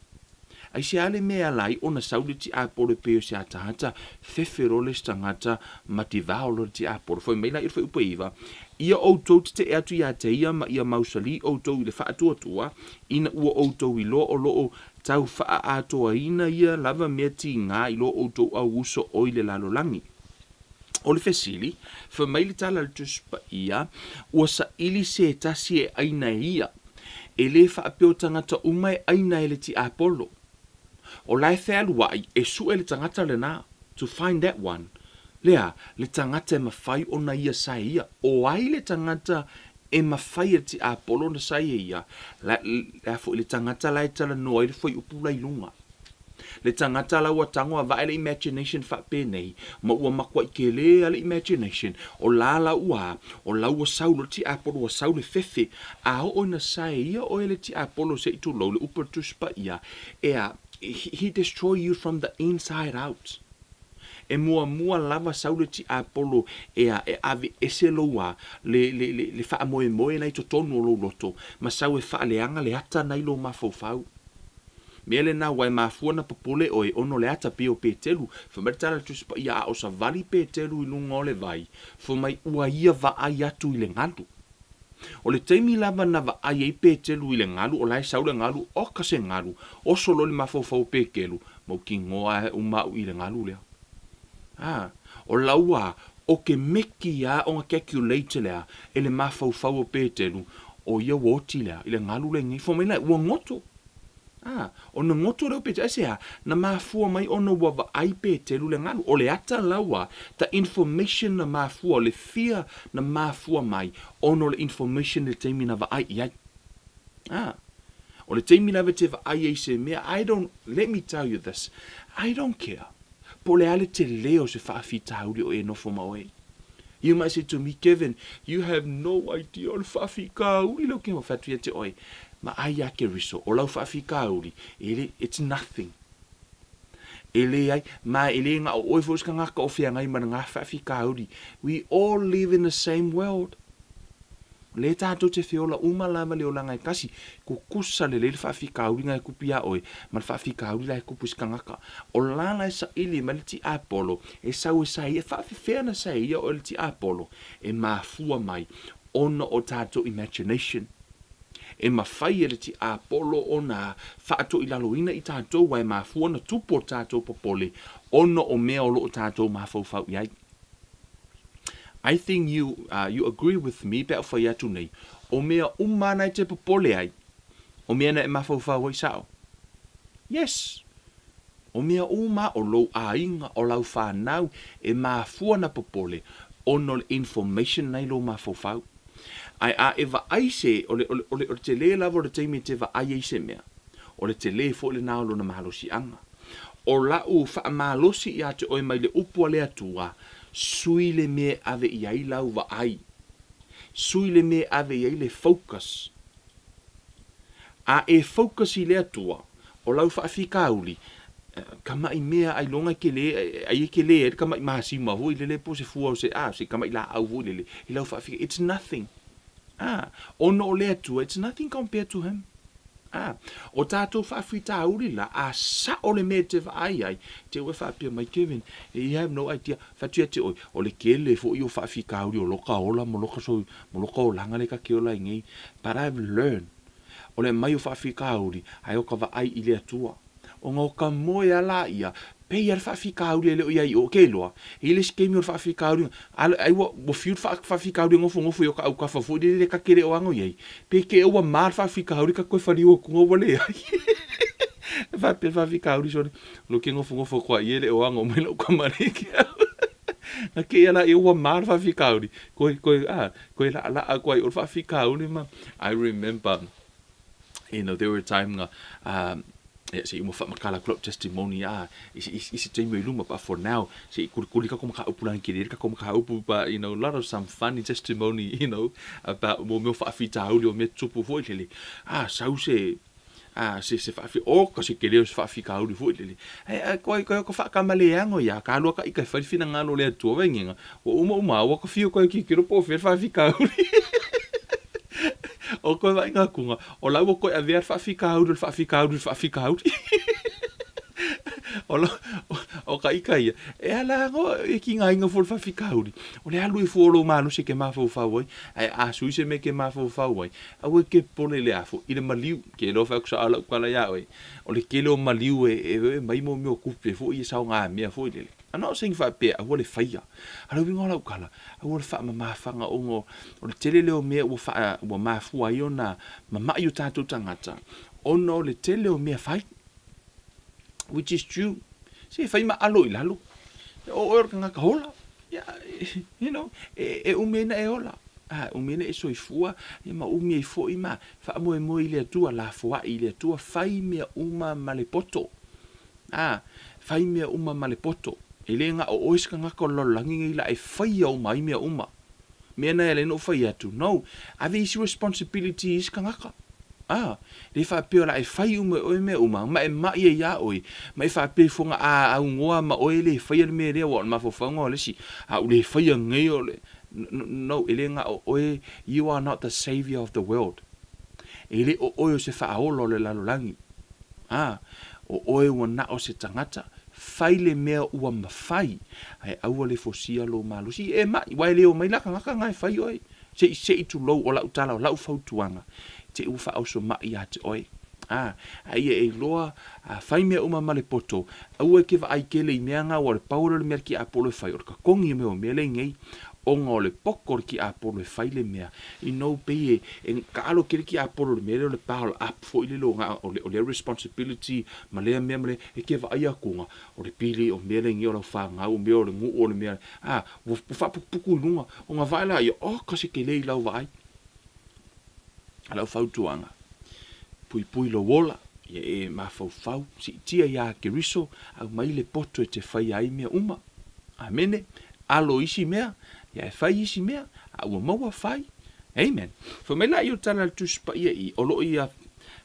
Aisea le mea e ala ai ona sau le tiapolo e pei o se ataata, fefe loa le isi tagata ma devour loa le tiapolo. Fai mai la i le fuaiupu e iva, Ia ʻoutou teteʻe atu iā te ia ma ia mausalī ʻoutou i le faatuatua, ina ua ʻoutou iloa o lo o tau faaatoaina ia lava mea tigā i lo ʻoutou ʻauuso ʻoi le lalolagi. O le fesili, fai mai le tala a le Tusi Paia, ua saʻili se tasi e ʻaina e ia. E lē faapea o tagata uma e ʻaina e le tiapolo. O la e fealuaʻi, e suʻe le tagata lenā, to find that one. Lea, le tagata e mafai ona ia sae ia. O ai le tagata e mafai e le tiapolo ona sae e ia? La, lea foi le tagata la e talanoa ai le fuaiupu la i luga. Le tagata la ua tago a vae le imagination faapenei, ma ua matuai tele a le imagination, o la la ua, o la ua sau loa le tiapolo ua sau le fefe, a oo ina sae ia oe le tiapolo se i tulou le upu a le Tusi Paia, ea, he destroy you from the inside out. E muamua lava sau le tiapolo ea e aveese lou a, le, le, le, le faamoemoe na i totonu o lou loto, ma sau e faaleaga le ata na i lou mafaufau. Mea lena ua e mafua na popole oe ona o le ata pei o Petelu, fai mai le tala a le Tusi Paia a o savali Petelu i luga o le vai, fai mai ua ia vaai atu i le galu. O le taimi lava na vaai ai Petelu i le galu o la e sau le galu, oka se galu, oso loa le mafaufau o Petelu, mautinoa ae uma au i le galu lea. A, o laua o ke meki a ona calculate lea e le mafaufau o Petelu, o ia ua oti lea i le galu lenei. Fai mai la, ua goto. A, ona goto lea o Petelu, aisea? Na mafua mai ona ua vaai Petelu le galu. O le ata laua, the information na mafua, o le fear na mafua mai ona o le information i le taimi na vaai i ai. A, o le taimi lava e te vaai ai i se mea, I don't, let me tell you this, I don't care po o le a le tele o se faafitauli o e nofo ma oe. You might say to me, Kevin, you have no idea o le faafitauli lea ou te fai atu ia te oe. Ma ai ia Keriso, o lau faafitauli, e le, it's nothing. E leai, ma e le na o oe foi se tagata o feagai ma lena faafitauli. We all live in the same world. Lē tatou te feola uma lava le olaga e tasi, kukusa lelei le faafitauli na e kupu iā oe, ma le faafitauli la e kupu i se tagata. O la la e saili mai le tiapolo, e sau e sae ia, e faafefea ona sae ia oe le tiapolo? E mafua mai ona o tatou imagination. E mafai e le tiapolo ona faatoilaloina i tatou aua e mafua ona tupu o tatou popole ona o mea o lo o tatou mafaufau i ai. I think you, you agree with me pe a ou fai atu nei, o mea uma na e te popole ai, o mea na e mafaufau ai, sao? Yes! O mea uma o lou aiga, o lau fanau, e mafua na popole ona o le information na i lou mafaufau. Ae a e vaai se, o le, o le, o le, o le tele lava o le taimi e te vaai ai se mea, o le tele foi lena o lona malosiaga. O la'u faamalosi ia te oe mai le upu a le Atua, sui le mea e ave i ai lau vaai. Sui le mea e ave i ai le focus. A e focus i le Atua, o lau faafitauli, kamaʻi mea ailoga e kele, ai e kele ai le kamaʻi masima foi lele po o se fua o se, a, se kamaʻi laau foi lele i lau faafitauli. It's nothing. A, ona o le Atua, it's nothing compared to Him. Ā, o tātou faafitauli la, a sao le mea e te vaai ai, te ua faapea mai Kevin, you have no idea, whatu ia te oi, o le kele foʻi o faafitauli o loka ola mo loka soi, mo loka olaga le ka ke ola ai nei, but I've learned, o le aumai o faafitauli, ae o ka vaai i le Atua. Ona o ka moe a la ia, pei a le faafitauli e le o i ai i o, ke iloa, e i le isi taimi o le faafitauli, Ai ua ua fiu le faafitauli e nofonofo i o ka autafa foi lele ka te le o ano i ai. Pe ke ua ma le faafitauli ka toe whaliu atu ua leai. E faapea le faafitauli sole, lo ke nofonofo atu a ia e le o ano mai lau kamale ke au. Na ke ia la ia ua ma le faafitauli, koe koe a koe laalaa atu ai o le faafitauli ma I remember you know, there were time nga, ia, se i uma whaamakala atu lau testimony, ah, i, i, i se taimi o i luma, but for now, se i kulikuli kako mataupu la kiri kako mataupu, but, you know, a lot of some funny testimony, you know, about mo mea whaafitauli o mea tupu foi lele, ah, sau se, ah, se, se whaafi, oh, ka se kele o se whaafitauli foi lele, ai, ai, koe, koe, ko whaakamaleango ia, ka alua ka ika e whai whina ngalo le atua wai ngenga, Ua uma uma ua ka whiu koe ki kiro po o whaafikauri. O koe vaai ngā kunga, o la ua koe avea le whaafikauri, le whaafikauri, le whaafikauri. O la, o ka ika ia, e ala ango e ki ngā inga fo le whaafikauri. O le alu i fo o lou malosi ke mafaufau ai, ae a sui se mea ke mafaufau ai, aua ke popole i le afo, i le maliu, ke iloa whai aku sa ala ukala iā oe, o le kele o maliu e, e, e mai mo mea o kupe foi e sao ngā mea foi lele. Ana o sing faapea, aua le faia. A le uiga o lau tala, aua le faamamafaga ona o le tele lea o mea ua faa, ua mafua ai ona mama'i o tatou tagata, ona o le tele o mea fai. Which is true. Se fai ma alo i lalo. O oe o le tagata hola. Ia, you know, e umi ai na e ola, a, e umi ai na e soifua, ia ma umi ai foi ma faamoemoe i le Atua, lafoai i le Atua, fai mea uma ma le poto. A, fai mea uma ma le poto. E le na o oe se tagata o le lalolagi nei la e faia uma ai mea uma. Mea na e ala ai ona ou fai atu, no, ave isi responsibility i isi tagata. A, le faapea o le a e fai uma e oe mea uma, ma e mai ai ia oe, ma e faapea ifo na a aunoa ma oe le faia le mea lea, aua o le mafaufauga o le isi, a ou le faia nei o le, no, e le na o oe, you are not the saviour of the world. E le o oe o se faaola o le lalolagi. A, o oe ua na o se tagata, fai le mea ua mafai, ae aua le fosia lou malosi. E mai, aua e le omai la tagata na e fai oe. Se i, se i tulou, o lau tala, o lau fautuaga, te i ua faaoso mai ia te oe. A, a ia e iloa, a fai mea uma ma le poto, aua e ke vaai tele i mea na, aua o le pau lea o le mea le tiapolo e fai, o le tatogi o mea o mea lea i nei, ona o le poto o le tiapolo e fai le mea, you know, pei e, e taalo tele tiapolo i le mea lea o le pile up foi lele o, o, o lea responsibility ma lea mea ma lea, e ke vaai atu o le pili, o mea lea i nei o lau fanau, o mea o le nuu, o le mea, a, ua faaputuputu i luga, ona vaai laia, oka se tele i lau vaai. A lau fautuaga, puipui lou ola, ia e mafaufau, siitia iā Keriso, aumai le poto e te faia ai mea uma. Amene. Alo isi mea, ia e fai isi mea, a ua maua, fai. Amen. Fai mai laia o tala a le Tusi Paia i, o lo o ia,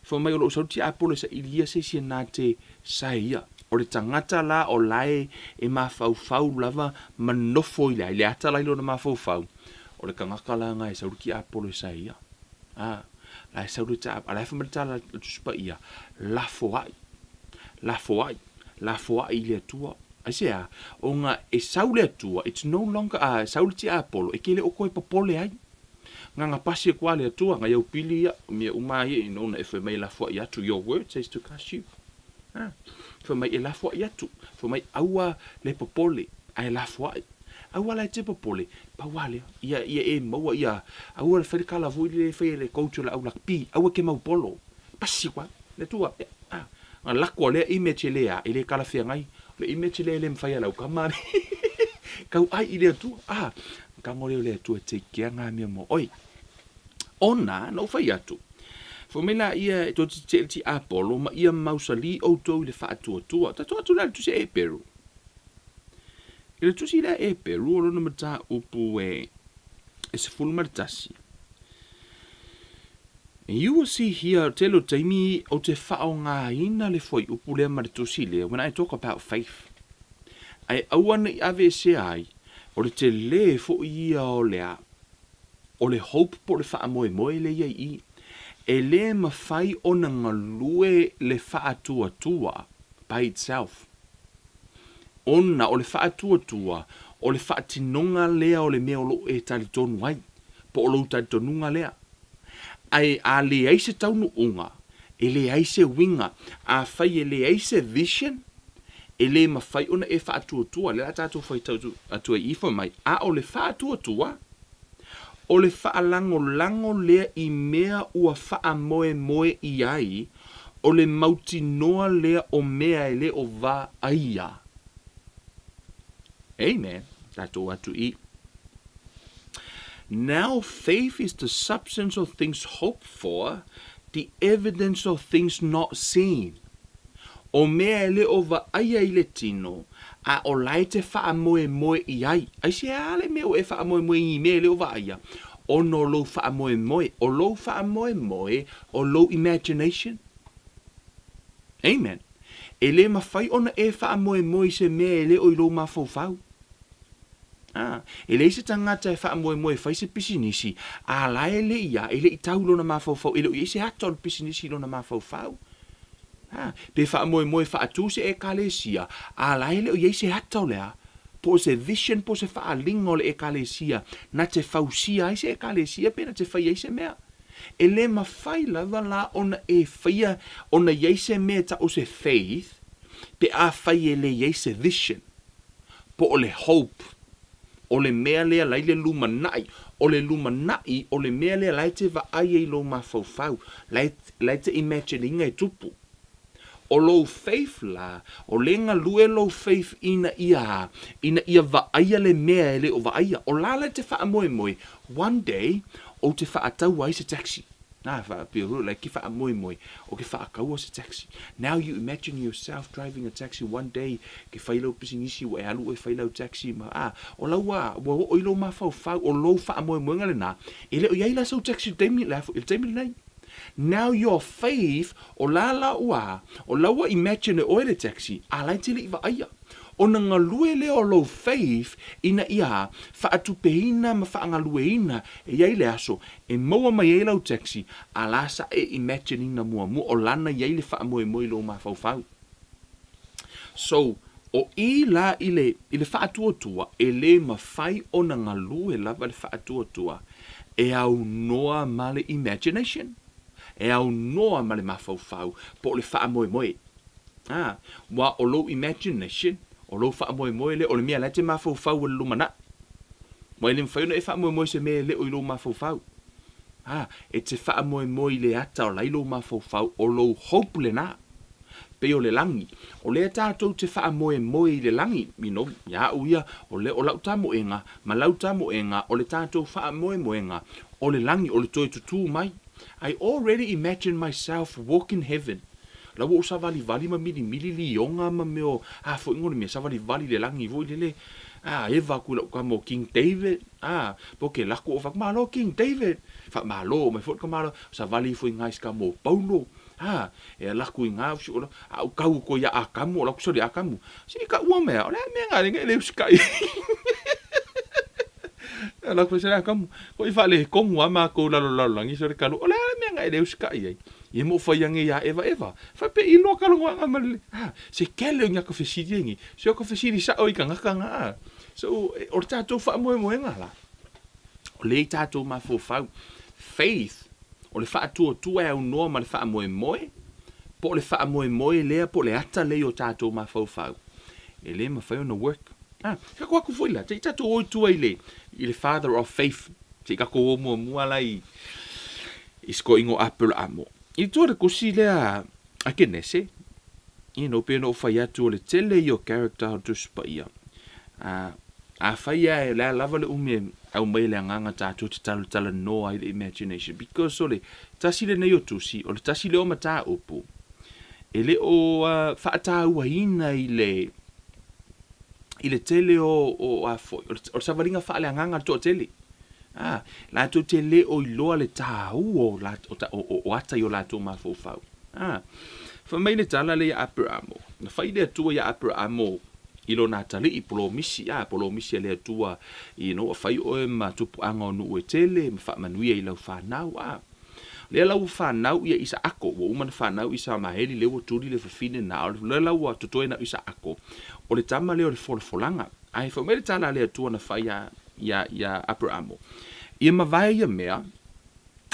fai mai o lo o sau tiapolo e saili ia se isi e na te sae ia. O le tagata la o lae e mafaufau lava ma nofo i le ai, le ata la i lona mafaufau, o le tagata la na e sau le tiapolo e sae ia. A, la e sau le ta, a la e fai mai le tala a le Tusi Paia, lafoai, lafoai, lafoai i le Atua. Aisea? Ona e sau le Atua, it's no longer a, e sau le tiapolo, e ke le o koe popole ai. Nganga pasi aku a le Atua, ngai au pili ia, mea uma ia you know, na e fai mai e lafoai atu, your word says to cast you. Ha? Fai mai e lafoai atu, fai mai aua le popole, ae lafoai. Aua la e te popole, pau a lea, ia, ia e maua, ia, aua le fai le kala foi le fai e le coach o le au lakpi, aua ke mau polo. Pasi koa, le Atua, a, nga lako a lea image e le a, e le talafeagai, o le image lea e le mafai e lau tama kau ai i le Atua, a, tago lea o le Atua e take care nga mea mo oe. Ona, na ou fai atu, fai mai laia e tou te tetee i le tiapolo ma ia mausali outou i le faatuatua. Tatou atu la i le tusi a Eperu. I le tusi lea a Eperu o lona mataupu e 11, You will see here, tele o taimi ou te faaaogaina le fuaiupu lea ma le tusi lea, when I talk about faith. Ae aua ne i aveesea ai, o le tele foi ia o le a, o le hope po o le faamoemoe lea i ai i i. E le mafai ona galue le faatuatua by itself. Ona o le faatuatua, o le faatinoga lea o le mea o lo o e talitonu ai, po o lou talitonuga lea. Ae a leai se taunuuga, e leai se uiga. Afai e leai se vision, e le mafai ona e faatuatua. Lea la tatou faitau atu ai ifo mai, a o le faatuatua, o le faalagolago lea i mea ua faamoemoe i ai, o le mautinoa lea o mea e le o vaaia. Amen. Tatou atu i. Now faith is the substance of things hoped for, the evidence of things not seen. O mea e le o vaaia i le tino, a o la e te faamoemoe i ai. Aisea le mea ua e faamoemoe i mea e le o vaaia? Ona o lou faamoemoe. O lou faamoemoe, o lou imagination. Amen. E le mafai ona e faamoemoe i se mea e le o i lou mafaufau. A, e leai se tagata e faamoemoe e fai se pisinisi, a la e le i a, e le i tau i lona mafaufau, e le o i ai se ata o le pisinisi i lona mafaufau. A, pe faamoemoe e faatu se Ekalesia, a la e le o i ai se ata o le a, po o se vision po o se faaaliga o le Ekalesia na te fausia ai se Ekalesia pe na te fai ai se mea. E le mafai lava la ona e faia ona i ai se mea e tau o se faith pe afai e le i ai se vision. Po o le hope, o le mea lea la i le lumanai, o le lumanai o le mea lea la e te vaai ai i lou mafaufau, la e, la e te imagine ina e tupu. O lou faith la, o le galue lou faith ina ia a? Ina ia vaaia le mea e le o vaaia. O la la e te faamoemoe, one day, ou te faataua ai se taxi. Na, faapea foi, like ke faamoemoe, o ke faakaua se taxi. Now you imagine yourself driving a taxi one day, ke fai lau pisinisi ua e alu oe fai lau taxi ma, a, o lau a, ua oo i lou mafaufau, o lou faamoemoega lena, e le o i ai la sau taxi i le taimi, le a foi, i le taimi lenei. Now your faith, o la la ua, o la ua imagine e oe le taxi, a la e te le i vaaia. Ona galue lea o lou faith ina ia faatupeina ma faagalueina e i ai le aso e maua mai ai lau taxi, a la sa e imagine ina muamua o lana i ai le faamoemoe i lou mafaufau. So, o i la i le, i le faatuatua, e le mafai ona galue lava le faatuatua e aunoa ma le imagination, e aunoa ma le mafaufau po o le faamoemoe. A, ua o lou imagination, o lou faamoemoe lea, o le mea la e te mafaufau i le lumanai. Ua e le mafai ona e faamoemoe i se mea e le o i lou mafaufau. A, e te faamoemoe i le ata o la i lou mafaufau, o lou hope lena. Pei o le lagi. O lea tatou te faamoemoe i le lagi, you know, ia au ia, o lea, o lau tamoega, ma lau tamoega, o le tatou faamoemoega, o le lagi, o le toe tutū mai. I already imagine myself walk in heaven. La ua ou savalivali ma milimili lioga ma mea o, a foi ngo le mea savalivali i le lagi foi lele, a eva aku i lau tama o King David, a, po ke lako o fak, malo King David, faamalo mai foi le tamalo, savali ifo i nga i se tama o Paulo, a, e ala aku i nga, a ou tau koe ia Akamu, o la ku soli Akamu, se i ka ua mea, o le a mea nga le nge le usikai. Ala ku soli Akamu, ko i faalekomu a makou lalo lalolagi soli kalu, o le a le mea nga e le usikai ai. Ia mo fai ange ia Eva Eva, fai pe i loa ka longoaga ma le, ha, se kele o nya ka fesili e ngi, se o ka fesili sa'o i ka ngaka nga a. So, o le tatou faamoemoega la, o lea i tatou mafaufau, faith, o le faatuatua e aunoa ma le faamoemoe, po o le faamoemoe lea po o le ata lea i o tatou mafaufau, e le mafai ona work. Ah, kako aku foi la, te i tatou o i tua i le, i le father of faith, se i kako o muamua la i, i sikoiga o Aperaamo. I tua le tusi lea a Kenese, you know, pei ona ou fai atu o le tele ia o character o le Tusi Paia. A, afai lava o le a lava le umi e aumai e le Agaga tatou te talatalanoa ai le imagination because o le tasi lenei o tusi, o le tasi lea o mataupu e le o faatauaina i le i le tele o, o a foi, o le, o le savaliga faaleagaga a le toatele. Ā, latou te le o iloa le tāua o o, o, o ata i o latou mafaufau. Ā, fai mai le tala lea ia Aperamo, na fai le Atua ia Aperamo i lona atalii, polomisi, ā, polomisi a le Atua, you know, a fai oe ma tupuaga o nuu e tele, ma faamanuia i lau fanau, ā. Lea la ua fanau ia Isaako, ua uma na fanau Isamaeli, lea ua tuli le fafine na, o lea la ua totoe na Isaako, o le tama lea o le folafolaga. Ae fai mai le tala a le Atua na fai ia, ia, ia Aperamo, Ia mavae ia mea,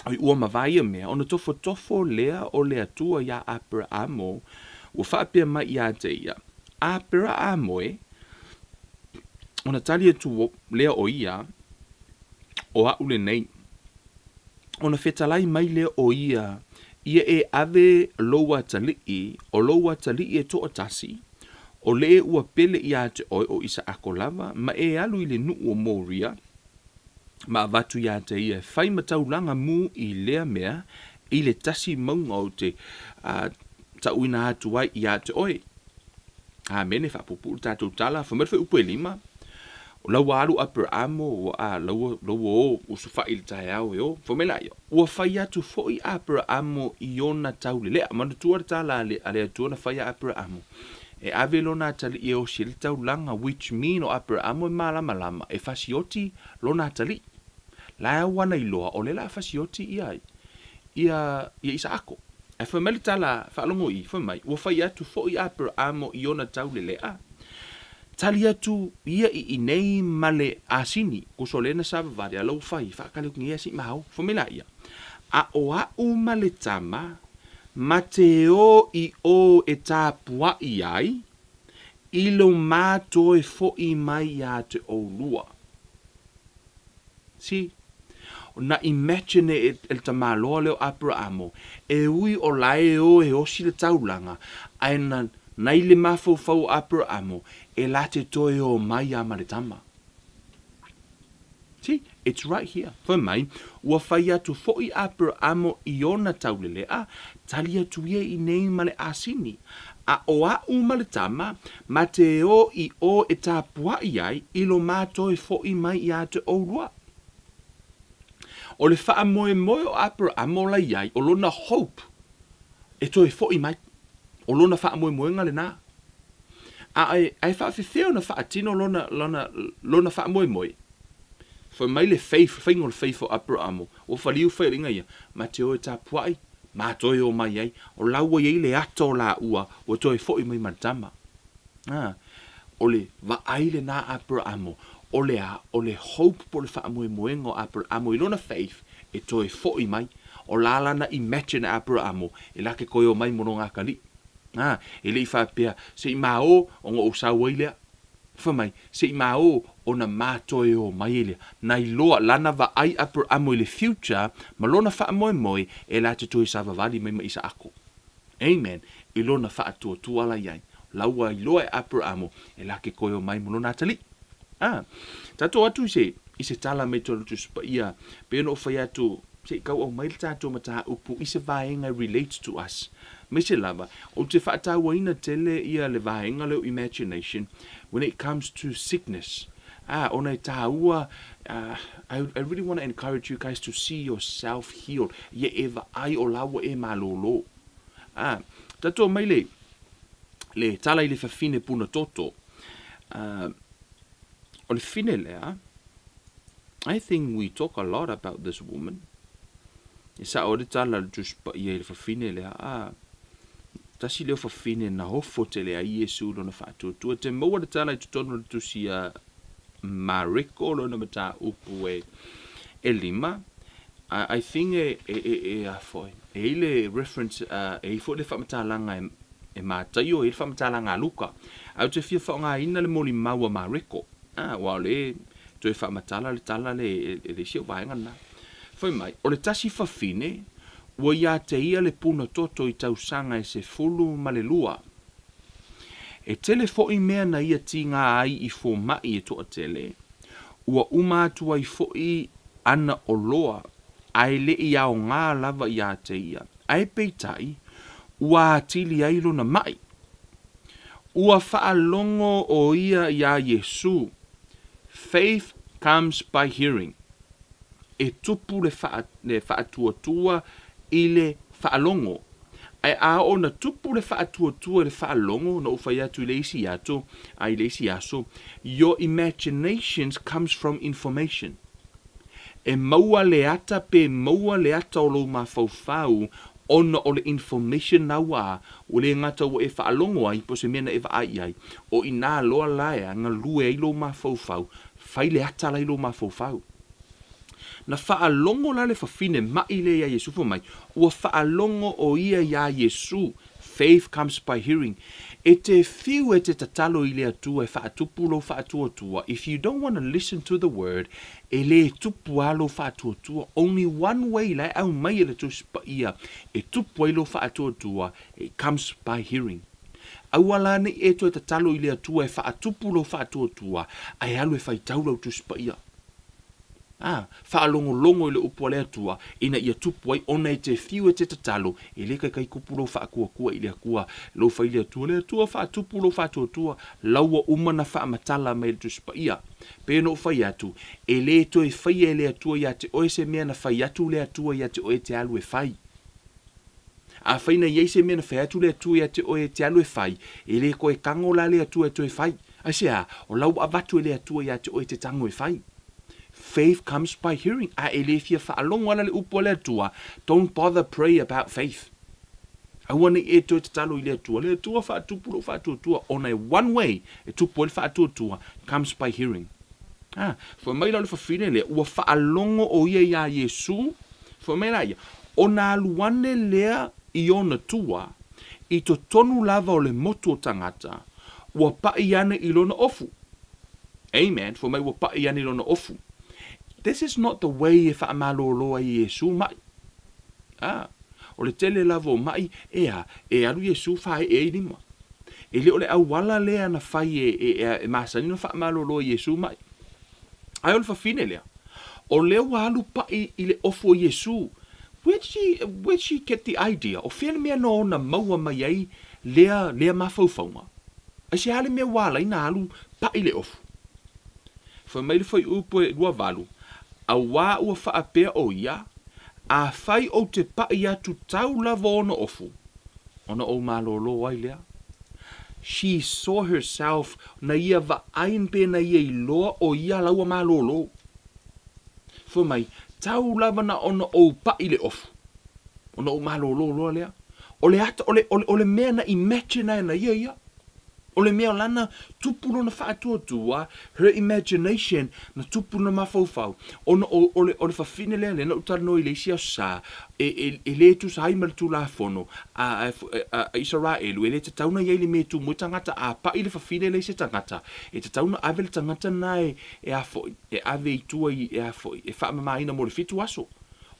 oi, ua mavae ia mea, ona tofotofo lea o le Atua iā Aperamo, ua faapea mai ia te ia, Aperamo e, ona tali atu lea o ia, o aʻu lenei. Ona fetalai mai lea o ia, ia e ave lou atalii, o lou atalii e toatasi, o le ua pele ia te oe o Isaako lava, ma e alu i le nuu o Moria, ma avatu ia te ia e fai ma taulaga mu i lea mea i le tasi mauga ou te tauina atu ai ia te oe. Amene, faapuupuu le tatou tala, fai mai le fuaiupu e lima, O la ua alu Aperaamo, ua, a, la ua, la ua o usufaʻi i le taeao e o. Fai mai laia, ua fai atu foi Aperaamo i ona taulelea. Manatua le tala a le, a le Atua na fai ia Aperaamo, e ave lona atalii e osi ai le taulaga, which mean o Aperaamo e malamalama, e fasioti lona atalii. La e au ana iloa, o lea la a fasioti ia, ia, ia Isaako. Ae fai mai le tala faalogo i, fai mai, ua fai atu foi Aperaamo i ona taulelea, Tali atu ia i inei ma le asini, kuso lena sa vavale ala ua fai, faakale atu nei asi ma ao. Fai mai laia, A o aʻu ma le tama, ma te o i o e tapuaʻi ai, i lo ma toe foʻi mai iā te ʻolua. See? Na imagine e le tamaloa lea o Aperamo, e ui o la e o e osi le taulaga, ae na na i le mafaufau o Aperamo, e la te toe o mai a ma le tama. See, it's right here. Fai mai, ua fai atu foʻi Aperamo i ona tauleleʻa, tali atu ia i nei ma le asini. A ʻo aʻu ma le tama, ma te o i ʻō e tapuaʻi ai, i lo mātou e foʻi mai iā te ʻolua. O le faamoemoe o Aperamo la i ai, o lona hope e toe foʻi mai. O lona faamoemoega lenā. A e, a e faafefea ona faatino lona, lona, lona faamoemoe. Fai mai le faith, faiga o le faith o Aperamo, ua faliu faialiga ia, ma te o e tapuai, ma toe o mai ai. O la ua i ai le ata o laua, ua toe foʻi mai ma le tama. A, o le vaai lenā a Aperamo, o le a? O le hope po o le faamoemoega o Aperamo i lona faith e toe foʻi mai. O la lana imagine a Aperamo e la ke toe o mai mo lona akalii. A, e le i faapea, se i ma o, ona ou sau ai lea. Fai mai, se i ma o, ona ma toe o mai ai lea. Na iloa, lana vaai Aperamo i le future ma lona faamoemoe e la te toe savavali mai ma Isaako. Amen, i lona faatuatua la iai. La ua iloa e Aperamo e la ke koe o mai mo lona atalii. A, tatou atu i se, i se tala mai tolu Tusi Paia, pei ona ou fai atu, se i kauau mai le tatou mataupu i se vaega e relates to us. Aemaise lava, ou te faatauaina tele ia le vaega lea o imagination when it comes to sickness. A, ona e tāua, uh, I, I really want to encourage you guys to see yourself healed. Ia e vaai o la ua e malōlō. A, tatou mai le, le tala i le fafine puna toto. Uh, o le fine lea, I think we talk a lot about this woman. E sao le tala le Tusi Paia i le fafine lea, a, tasi lea o fafine na ofo tele ai Iesu i lona faatuatua. Te maua le tala i totonu o le tusi a Mareko lona mataupu e, e lima. I, I think e, e, e, e a foi. E i le reference, uh, e i foi le faamatalaga e, e Mataio, e i le faamatalaga a Luka. Ae ou te fia faaaogaina le molimau a Mareko. A, aua o le toe faamatala le tala le, e le isi au vaega lena. Fai mai, o le tasi fafine, ua ia te ia le puna toto i tausaga e 12. E tele foʻi mea na ia tīgā ai i fomai e toatele, ua uma atu ai foʻi ana oloa, ae le i aogā lava iā te ia, ae peitai, ua atili ai lona maʻi. Ua faalogo ʻo ia iā Iesū, Faith comes by hearing. E tupu le faa, le faatuatua i le faalogo. Ae a oo na tupu le faatuatua i le faalogo, na ou fai atu i le isi ato, a i le isi aso, your imaginations comes from information. E maua le ata pe maua le ata o lou mafaufau ona o le information na ua ua le gata ua e faalogo ai po o se mea na e vaai i ai, o i nā loa la e galue ai lou mafaufau, fai le ata la i lou mafaufau. Na faalogo la le fafine maʻi lea iā Iesū, fai mai, ua faalogo ʻo ia iā Iesū, Faith comes by hearing. E te whiu e te tatalo i le Atua e faatupu lou faatuatua, if you don't wanna listen to the word, e le tupu a lou faatuatua. Only one way la e aumai e le Tusi Paia e tupu ai lou faatuatua, it comes by hearing. Aua la nei e toe tatalo i le Atua e faatupu lou faatuatua, ae alu e faitau lau Tusi Paia. Ā, faalogologo i le upu a le Atua, ina ia tupu ai ona e te whiu e te tatalo, e le kaikai kupu lou faakuakua i le Akua, lou fai le Atua, le Atua faatupu lou faatuatua, laua uma na faamatala mai e le Tusi Paia. Pei ona ou fai atu, e le toe faia e le Atua iā te oe se mea na fai atu le Atua iā te oe e te alu e fai. Afai na i ai se mea na fai atu le Atua ia te oe e te alu e fai, e le koe tango la le Atua e toe fai. Aisea? O la ua avatu e le Atua ia te oe te tango e fai. Faith comes by hearing. A e le fia faalogo ana le upu a le Atua, don't bother pray about faith. Aua nei e toe tatalo i le Atua, le Atua faatupu lou faatuatua, ona e one way e tupu ai le faatuatua, comes by hearing. Ah, fai mai la o le fafine lea, ua faalogo ʻo ia iā Iesū, Fai mai la ia, Ona alu ane lea i ona tua, i totonu lava o le motu o tagata, ua paʻi ane i lona ofu. Amen. Fai mai ua paʻi ane i lona ofu. This is not the way e faamalolo ai Iesu maʻi. A, o le tele lava o maʻi, ea, e alu Iesu faaee ai lima. E le o le auala lea na fai e, e, e, e masani ona faamalolo ai Iesu maʻi. Ae o le fafine lea, o lea ua alu paʻi i le ofu o Iesu. Where did she, where did she get the idea? O fea le mea na ona maua mai ai lea, lea mafaufauga? Aisea le mea ua ala ai na alu paʻi le ofu? Fai mai le fuaiupu e 28, Auā ua faapea ʻo ia, Afai ou te paʻi atu tau lava ona ofu, ona ou malōlō ai lea. She saw herself na ia vaai pe na ia iloa ʻo ia la ua malōlō. Fai mai, tau lava na ona ou paʻi le ofu, ona ou malōlō loa lea. O le ata, o le, o le, o le mea na imagine ai na ia ia. O le mea o lana tupu lona faatuatua, her imagination, na tupu lona mafaufau, ona o, o le, o le fafine lea, lea na ou talanoa i le isi aso sa, e, e, e le tusa ai ma le Tulafono a, a, a, a Isaraelu, e le tatau ona i ai le mea e tumu ai tagata, a paʻi le fafine lea i se tagata, e tatau ona ave le tagata lena e, e a foi, e ave i tua i, e a foi, e faamamaina mo le fitu aso.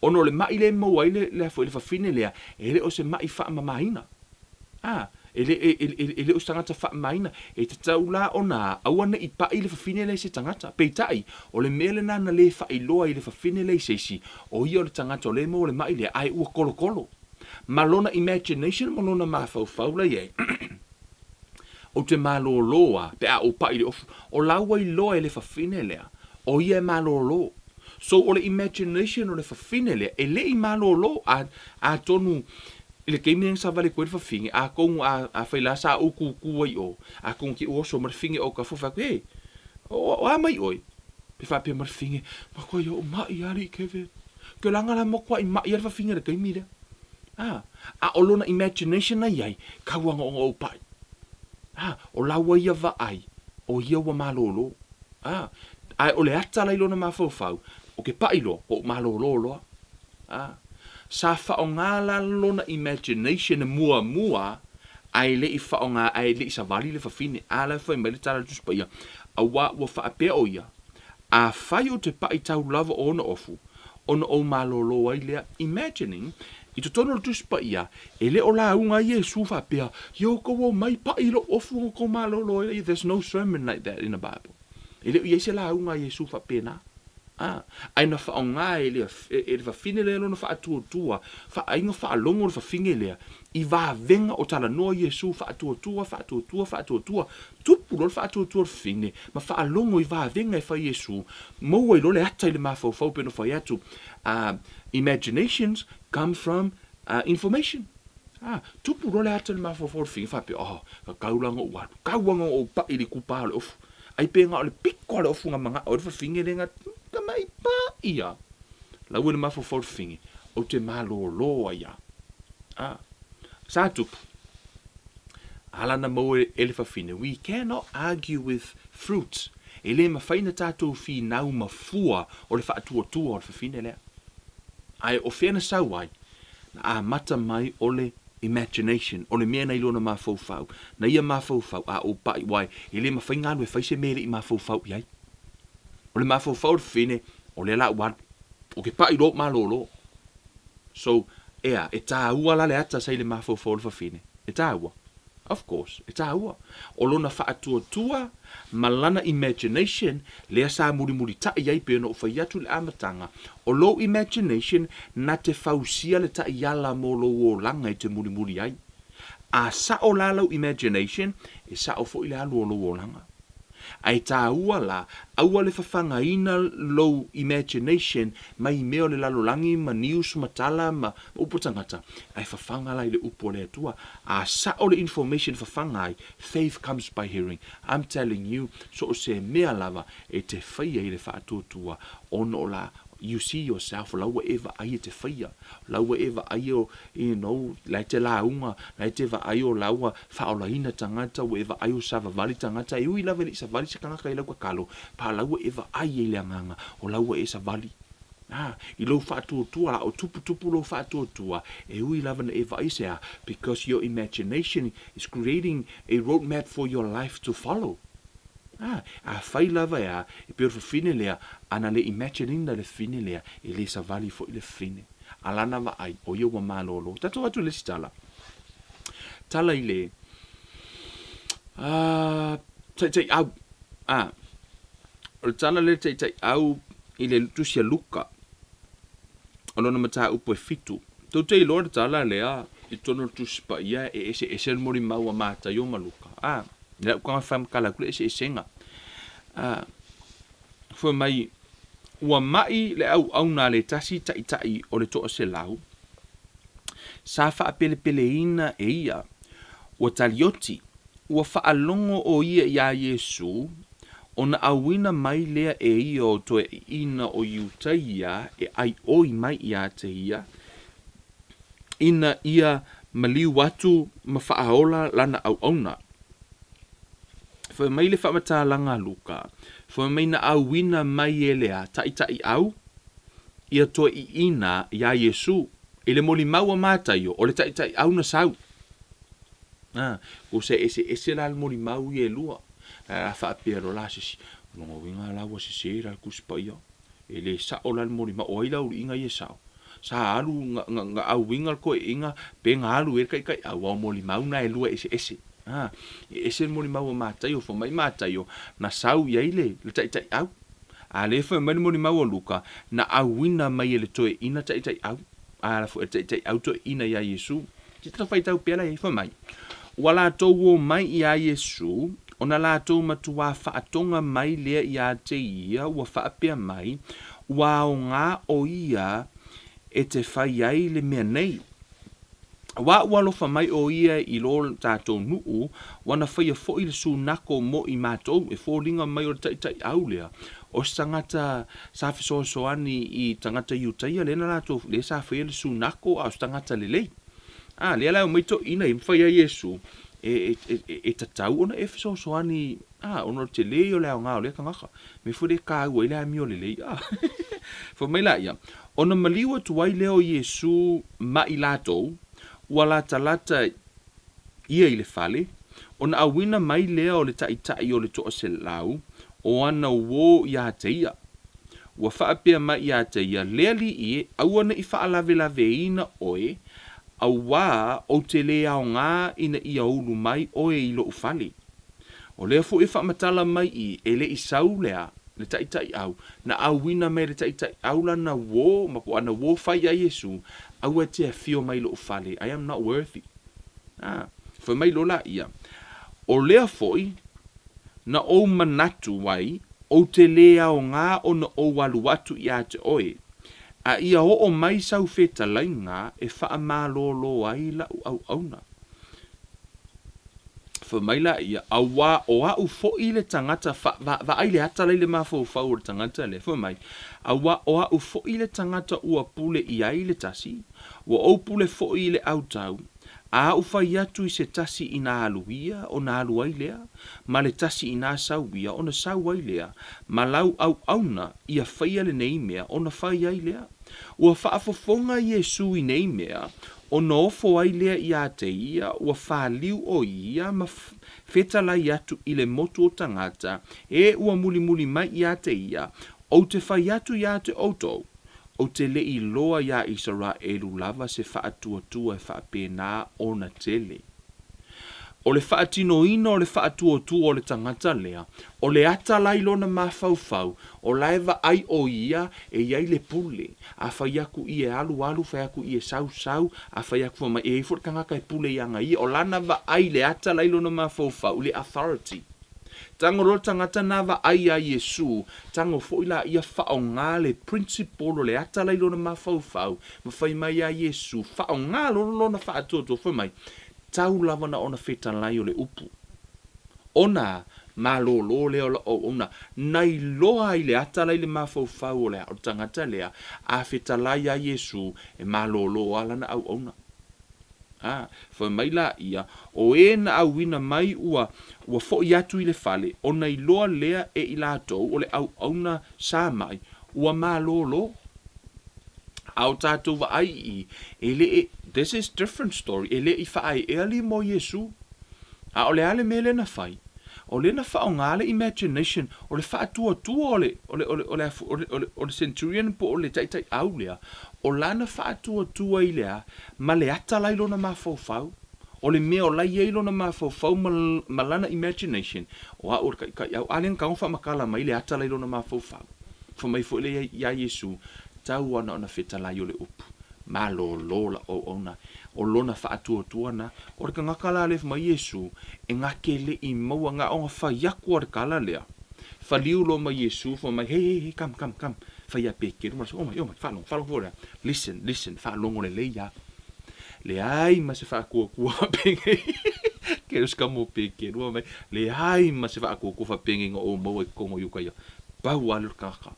Ona o le maʻi lea e maua ai le, le a foi, le fafine lea, e le o se maʻi faamamaina. A, e le, e, e, e le o se tagata faamamaina, e tatau la ona aua ne i paʻi le fafine lea i se tagata. Peitai, o le mea lena na le faailoa i le fafine lea i se isi, o ia o le tagata o lea e maua le maʻi lea, ae ua kolokolo. Ma lona imagination ma lona mafaufau la i ai, Ou te malōlō a, pe a ou paʻi i le ofu, o la ua iloa e le fafine lea, o ia e malōlō. So o le imagination o le fafine lea, e le i malōlō, a, atonu I le taimi lena sa vale atu ai le fafine, atonu a, afai la sa ou kūkū ai i o, atonu te i oso ma le fine o ka fai atu, Hey, o, o a mai ʻoe? Pe faapea ma le fine, Makuai oʻu maʻi alii Kevin. Ke olaga la makuaʻi maʻi a le fafine i le taimi lea. A, a o lona imagination na iai, kau ana ona ou paʻi. A, o laua ia vaai, o ia ua malōlō. A, ae o le ata la i lona mafaufau, o ke paʻi loa, oʻu malōlō loa. A, sa faʻoga la lona imagination e muamua ae le i faʻoga ae le i savali le fafine. A la e fai mai le tala a le Tusi Paia, Auā ua faapea ʻo ia, Afai ou te paʻi tau lava o ona ofu, ona ou malōlō ai lea. Imagining, i totonu o le Tusi Paia, e le o lauga ai Iesū faapea, Ia outou omai paʻi i lou ofu ona outou malōlō ai lea. There's no sermon like that in the Bible. E le o i ai se lauga a Iesū faapena. A, ae na faaaoga e le, e le fafine lea lona faatuatua, faaaiga faalogo le fafine lea, i vavega o talanoa Iesū faatuatua, faatuatua, faatuatua, tupu loa le faatuatua o le fafine, ma faalogo i vavega e fai Iesū, maua ai loa le ata i le mafaufau pei ona fai atu, uh, imaginations come from uh, information. A, tupu loa le ata i le mafaufau o le fafine, faapea, oh, ka kau la ona ou alu, kau ana ona ou paʻi i le kupa o le ofu. Ai pe na o le piko a le ofu nga manaʻo ai le fafine le nga tamai paʻi a. Lau e le mafaufau le fafine, ou te malōlō ai a. A, sa tupu. Ala na maua e le fafine, we cannot argue with fruit. E le mafai na tatou finau ma fua o le faatuatua o le fafine lea. Ae o fea na sau ai? Na amata mai o le imagination, o le mea na i lona mafaufau, na ia mafaufau, a ou paʻi, wai, e le mafai na alu e fai se mea e le i mafaufau i ai. O le mafaufau o le fafine, o lea la ua alu. O ke paʻi loa ou malōlō. So, ea, e tāua la le ata sa i le mafaufau o le fafine. E tāua. Of course, e tāua. O lona faatuatua ma lana imagination lea sa mulimulitaʻi ai pei ona ou fai atu i le amataga, o lou imagination na te fausia le taʻiala mo lou olaga e te mulimuli ai. A saʻo la lau imagination, e saʻo foi le alu o lou olaga. A e tāua la, aua le fafagaina lou imagination mai i mea o le lalolagi ma news ma tala ma upu a tagata, ae fafaga la i le upu a le Atua. A saʻo le information e fafaga ai, faith comes by hearing. I'm telling you, so o se mea lava e te faia i le faatuatua ona o la you see yourself, la ua e vaai e te faia, la ua e vaai o, you know, la e te lauga, la e te vaai o la ua faaolaina tagata, ua e vaai o savavali tagata, e ui lava e le i savali se tagata i lau tatalo, pa la ua e vaai ai i le agaga o la ua e savali. A, i lou faatuatua la, o tuputupu lou faatuatua, e ui lava na e vaai se a, because your imagination is creating a road map for your life to follow. A, afai lava e a, e pei o le fafine lea, a na le imagine-ina le fafine lea, e le savali foi le fafine. A lana vaai, o ia ua malolo. Tatou atu i le isi tala. Tala i le, a, taitaiau. A, o le tala lea taitaiau i le tusi a Luka, o lona mataupu e fitu. Tou te iloa le tala lea i totonu o le Tusi Paia e eseese le molimau a Mataio ma Luka. A, i lau taga faamatala atu le eseesega. A, fai mai, ua mai le auauna a le tasi taitai o le toaselau, sa faapelepeleina e ia, ua talioti, Ua faalogo ʻo ia iā Iesū, ona ʻauina mai lea e ia o toeaiina o Iutaia e ʻaiʻoi mai iā te ia, ina ia maliu atu ma faaola lana auauna. Fai mai le faamatalaga a Luka, fai mai na ʻauina mai e le a taʻitaʻiʻau ia toeaiina iā Iesū, i le molimau a Mataio, o le taʻitaʻiʻau na sau. A, ko se eseese la le molimau ia e lua. Ae a faapea loa la se isi, o lona uiga la ua sese la le Tusi Paia. E le sao la le molimau, o ai la uliiga ia e sao? Sa alu na, na, na auiga le toeaiina pe na alu i ai le taitaiau, aua o molimau na e lua e eseese. A, e ese le molimau a Mataio, fai mai Mataio, na sau i ai le, le taitaiau. A lea e fai mai le molimau a Luka, na auina mai e le toeaina taitaiau. A la foi e le taitaiau toeaina iā Iesu. Te tata faitau pea la e fai mai, Ua latou o mai iā Iesu, ona latou matuā faatoga mai lea iā te ia ua faapea mai, Ua aoga ʻo ia e te fai ai le mea nei. Auā ua alofa mai ʻo ia i lo tatou nuʻu, ua na faia foʻi le sunako mo i matou, e foliga mai o le taitaiʻau lea, o se tagata sa fesoasoani i tagata Iutaia lea na latou, lea sa faia le sunako, a o se tagata lelei. A, lea la e omai toeaiina ia ma fai ai Iesu, e, e, e, e tatau ona e fesoasoani, a, ona o le tele ia o le aoga o lea tagata. Mea foi lea e taua ai le amio lelei, a. Fai mai laia, ona maliu atu ai lea o Iesu ma i latou, ua latalata ia i le fale, ona auina mai lea o le taitai o le toaselau o ana uō iā te ia. Ua faapea mai iā te ia, Le alii e, aua ne i faalavelaveiina oe, auā ou te lē aoga ina ia ulu mai oe i loʻu fale. O lea foi e faamatala mai i, e le i sau lea, le taitaiʻau, na auina mai e le taitaiʻau lana uō, ma po o ana uō fai iā Iesū, Aua e te afio mai i loʻu fale, I am not worthy. A, fai mai loa laia, O lea foi, na ou manatu ai, ou te lē aoga ona ou alu atu iā te oe, a ia oo mai sau fetalaiga e faamalōlō ai laʻu auauna. Fai mai laia, Auā, o aʻu foʻi le tagata fa, va, vaai le ata la i le mafaufau o le tagata lea, fai mai, Auā, o aʻu foʻi le tagata ua pule i ai le tasi, ua ou pule foʻi i le ʻautau, a aʻu fai atu i se tasi inā alu ia, ona alu ai lea, ma le tasi inā sau ia, ona sau ai lea, ma lau auauna ia faia lenei mea, ona fai ai lea. Ua faafofoga Iesū i nei mea, Ona ofo ai lea iā te ia, ua faliu ʻo ia ma fetalai atu i le motu o tagata, e ua mulimuli mai iā te ia, Ou te fai atu iā te ʻoutou, ou te le i loa iā Isaraelu lava se faatuatua e faapena ona tele. O le faatinoina o le faatuatua o le tagata lea, o le ata la i lona mafaufau, o la e vaai ʻo ia e i ai le pule, a fai aku ia e alualu, fai aku ia e sausau, a fai aku fai mai, e i ai foi le tagata e pule iā ia, o lana vaai i le ata la i lona mafaufau, i le authority. Tago loa le tagata na vaai iā Iesū, tago foi la ia faaaoga le principle o le ata la i lona mafaufau, ma fai mai iā Iesū, faaaoga loa lona faatuatua, fai mai, Tau lava na ona fetalai o le upu. Ona malōlō lea o lau auauna, na iloa ai le ata la i le mafaufau o le o le tagata lea, a fetalai iā Iesū, e malōlō lava lana auauna. A, fai mai laia, o e na auina mai ua, ua foʻi atu i le fale, ona iloa lea e i latou o le auauna sa mai, ua malōlō. A o tatou vaai i i, e le e, this is different story, e le i faaeʻea lima o Iesū. A o le a le mea lea na fai? O lea na faaaoga le imagination, o le faatuatua o le, o le, o le, o le, o le, o le, o le centurion po o le taitaiau lea, o lana faatuatua i le a? Ma le ata la i lona mafaufau. O le mea o la i ai lona mafaufau ma, ma lana imagination, o au o le taitaiau. A lea na tago faamatala mai le ata la i lona mafaufau. Fai mai foi lea iā Iesu, Tau ana ona fetalai o le upu, malōlō la auauna. O lona faatuatua na. O le tagata la lea fai mai Iesu, e na te le i maua, na ona fai atu a le tala lea. Faliu loa ma Iesu, fai mai, Hei, hei, hei, come, come, come. Fai ia Peteru ma le, Omai, omai, faalogo, faalogo foi lea. Listen, listen, faalogo lelei a. Leai ma se faatuatua faapenei. Ke uska mo Peteru fai mai, Leai ma se faatuatua faapenei na ou maua i totonu o Iukaia. Pau lava lea o le tagata.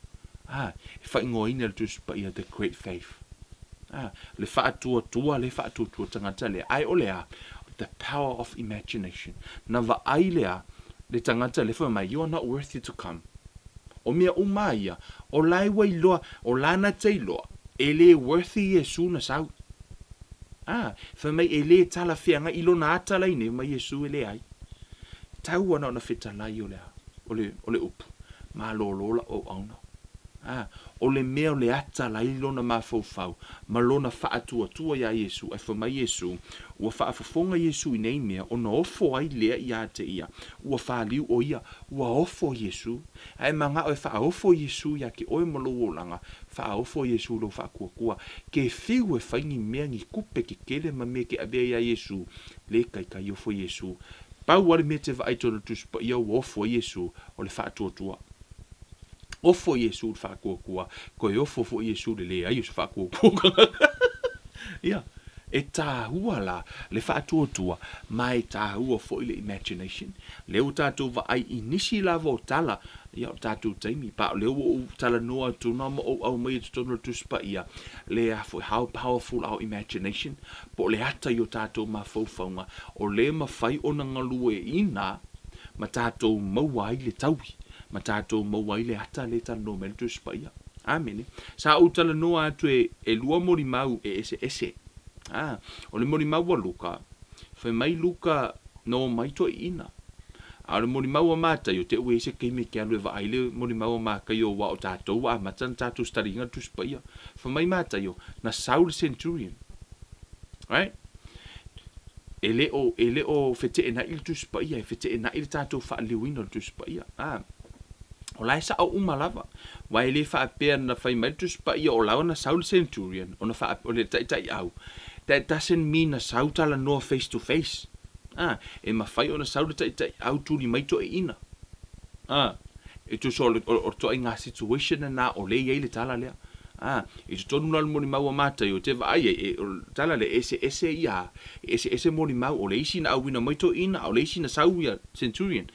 A, e faaigoaina e le Tusi Paia the great faith. A, le faatuatua le faatuatua tagata lea. Ae o le a? The power of imagination. Na vaai lea le tagata lea fai mai, you are not worthy to come. O mea uma ia, o la e ua iloa, o lana te iloa, e le worthy Iesu na sau. A, fai mai e le talafeagai i lona ata la i nei, fai mai Iesu e leai. Tau ana ona fetalai o le a? O le, o le upu, malōlō lau auauna. A, o le mea o le ata la i lona mafaufau ma lona faatuatua iā Iesu, ae fai mai Iesu, ua faafofoga Iesu i nei mea, ona ofo ai lea iā te ia, ua faliu ʻo ia, ua ofo Iesu. A e manao e faaofo Iesu iā te oe ma lou olaga, faaofo Iesu i lou faatuatua. Ke fiu e fai ni mea ni tupe kekele ma mea ke avea iā Iesu, le taitai ofo Iesu. Pau a le mea te vaai tonu Tusi Paia ua ofo ai Iesu, o le faatuatua. Ofo Iesu i le faatuatua, toe ofo foi Iesu i le leai o se faatuatua. Ia, e tāua la le faatuatua, ma e tāua foi le imagination. Lea ua tatou vaai i nisi lava o tala, ia o tatou taimi, pa o lea ua ou talanoa atu na ma ou aumaia i totonu o le Tusi Paia, le a foi, how powerful our imagination, po o le ata i o tatou mafaufauga, o lea e mafai ona galueaiina ma tatou maua ai le taui, ma tatou maua ai le ata lea e talanoa mai ai le Tusi Paia. Amene. Sa ou talanoa atu e, e lua molimau e eseese. A, o le molimau a Luka, fai mai Luka na omai toeaiina. A o le molimau a Mataio, te ua i ai se taimi e te alu e vaai le molimau a Mataio aua o tatou ua amata ona tatou study ina le Tusi Paia. Fai mai Mataio, na sau le centurion. Right? E le o, e le o feteenai le Tusi Paia, e feteenai le tatou faaliliuina o le Tusi Paia. A, o la e sao uma lava. Aua e le faapea na fai mai le Tusi Paia o la na sau le centurion, ona faa, o le taitaiau. That doesn't mean na sau talanoa face to face. A, e mafai ona sau le taitaiau tuli mai toeaiina. A, e tusa o le, o, o le toaiga situation lena o lea e i ai le tala lea. A, i totonu la o le molimau a Mataio, te vaai ai, e, o le tala lea, e eseese ia, e eseese molimau, o le isi na auina mai toeaiina, a o le isi na sau ia centurion.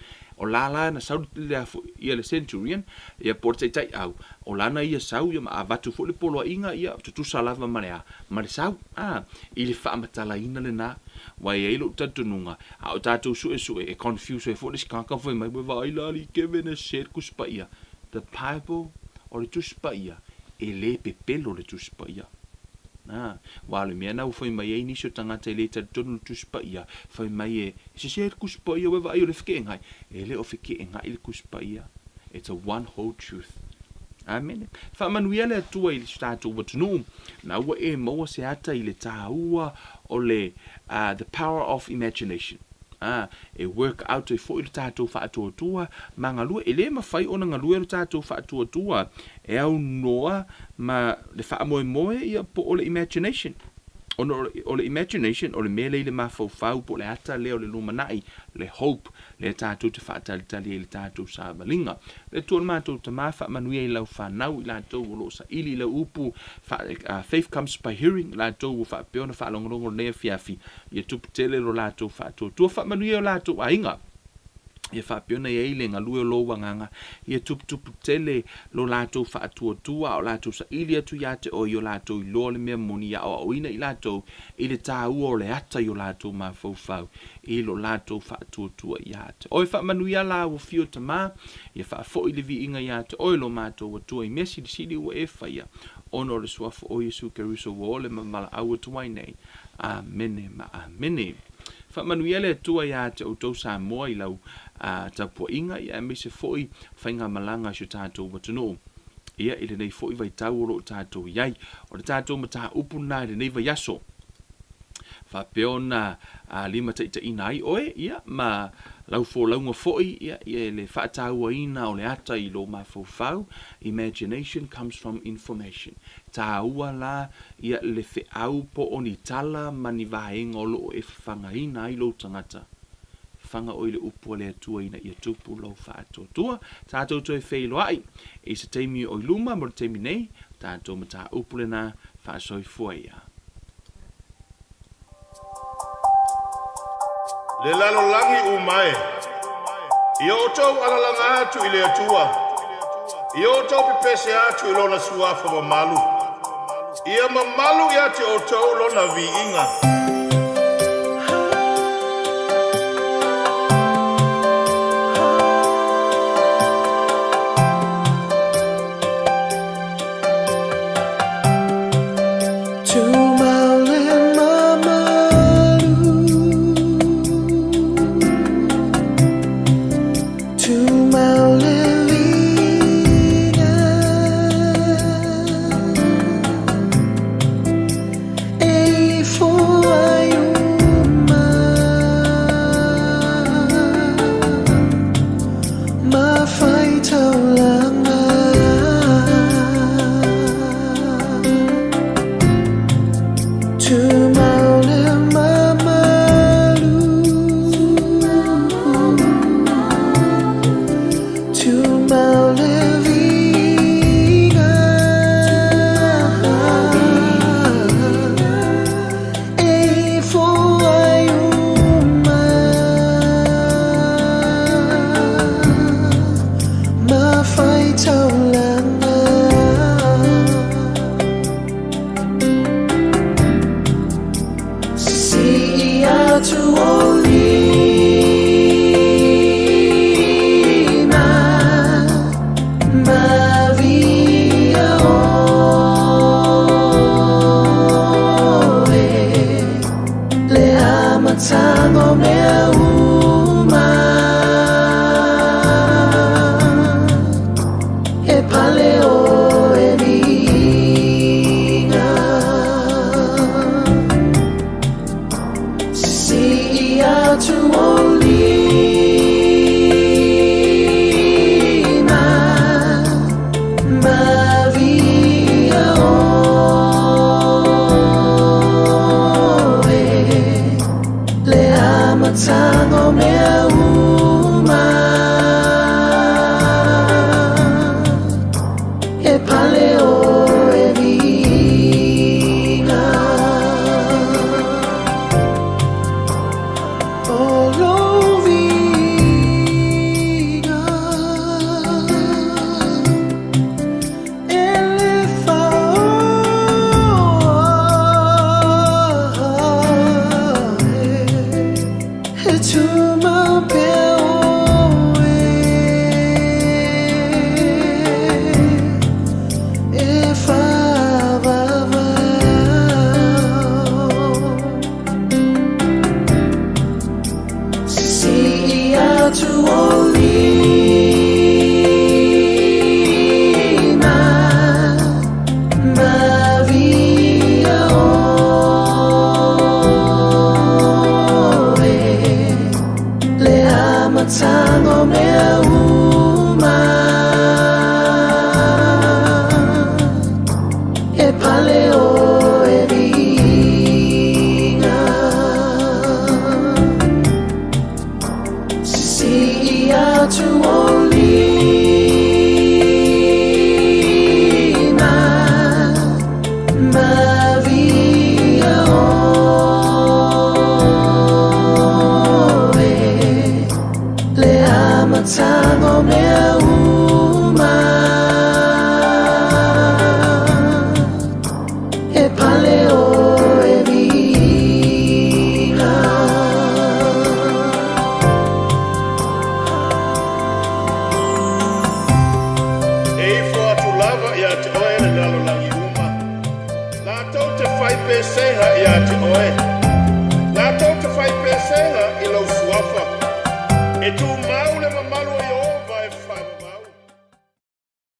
O la la na sau le a foi, ia le centurion, ia po o le taitaiau, o lana ia sau ia ma avatu foi le poloaiga, ia tutusa lava ma le a, ma le sau. A, i le faamatalaina lena, aua e i ai lou talitonuga, a o tatou suesue, e confuse ai foi le isi tagata fai mai, ua vaai la alii Kevin e sese le Tusi Paia. The Bible, o le Tusi Paia, e le pepelo le Tusi Paia. A, aua o le mea lena ua fai mai ai nisi o tagata e le talitonu i le Tusi Paia, fai mai e, e sese le Tusi Paia, ua vaai o le fekeenai. E le o fekeenai le Tusi Paia. It's a one whole truth. Amene. Faamanuia le Atua i si o tatou atunuu, na ua e maua se ata i le tāua o le uh, the power of imagination. Ā, e work out ai foi lo tatou faatuatua ma galue. E le mafai ona galue lo tatou faatuatua e aunoa ma le faamoemoe ia po o le imagination. Ona o le imagination o le mea lea i le mafaufau po o le ata lea o le lumanai, le hope lea tatou te faatalitali ai i le tatou savaliga. Le Atua o le matou Tama, faamanuia i lau fanau, i latou o lo o saili i lau upu, faith comes by hearing, latou ua faapea ona faalogologo i lenei afiafi, Ia tupu tele lo latou faatuatua, faamanuia i o latou aiga. Ia faapea ona i ai le galue o lou agaga, ia tuputupu tele lo latou faatuatua, a o latou saili atu ia te oe i o latou iloa le mea moni, ia aoaoina i latou i le taua o le ata i o latou mafaufau i lo latou faatuatua ia te oe. Faamanuia la ua fio Tama, ia faafoi le viiga ia te oe lo matou Atua i mea silisili ua e faia, ona o le Suafa o Iesu Keriso ua ole ma valaau atu ai nei. Amene ma amene. Faamanuia le Atua ia te outou Samoa i lau tapuaiga ia aemaise foi faigamalaga a si o tatou atunuu ia i lenei foi vaitau o lo o tatou i ai. O le tatou mataupu lena i lenei vaiaso. Faapea ona limataitaiina ai oe ia ma lau folauga foi ia i le faatauaina o le ata i lou mafaufau, imagination comes from information. Taua la ia le feau po o ni tala ma ni vaega o lo o e fafagaina ai lou tagata. Faga oe i le upu a le Atua ina ia tupu lou faatuatua. Tatou toe feiloai i se taimi o i luma mo le taimi nei, tatou mataupu lena, faasoifua ia. Le lalolagi uma e. Ia outou alalaga atu i le Atua. Ia outou pepese atu i Lona Suafa mamalu. Ia mamalu ia te outou Lona viiga. E ifo atu lava ia te oe le lalolagi uma. Latou te fai peseha ia te oe.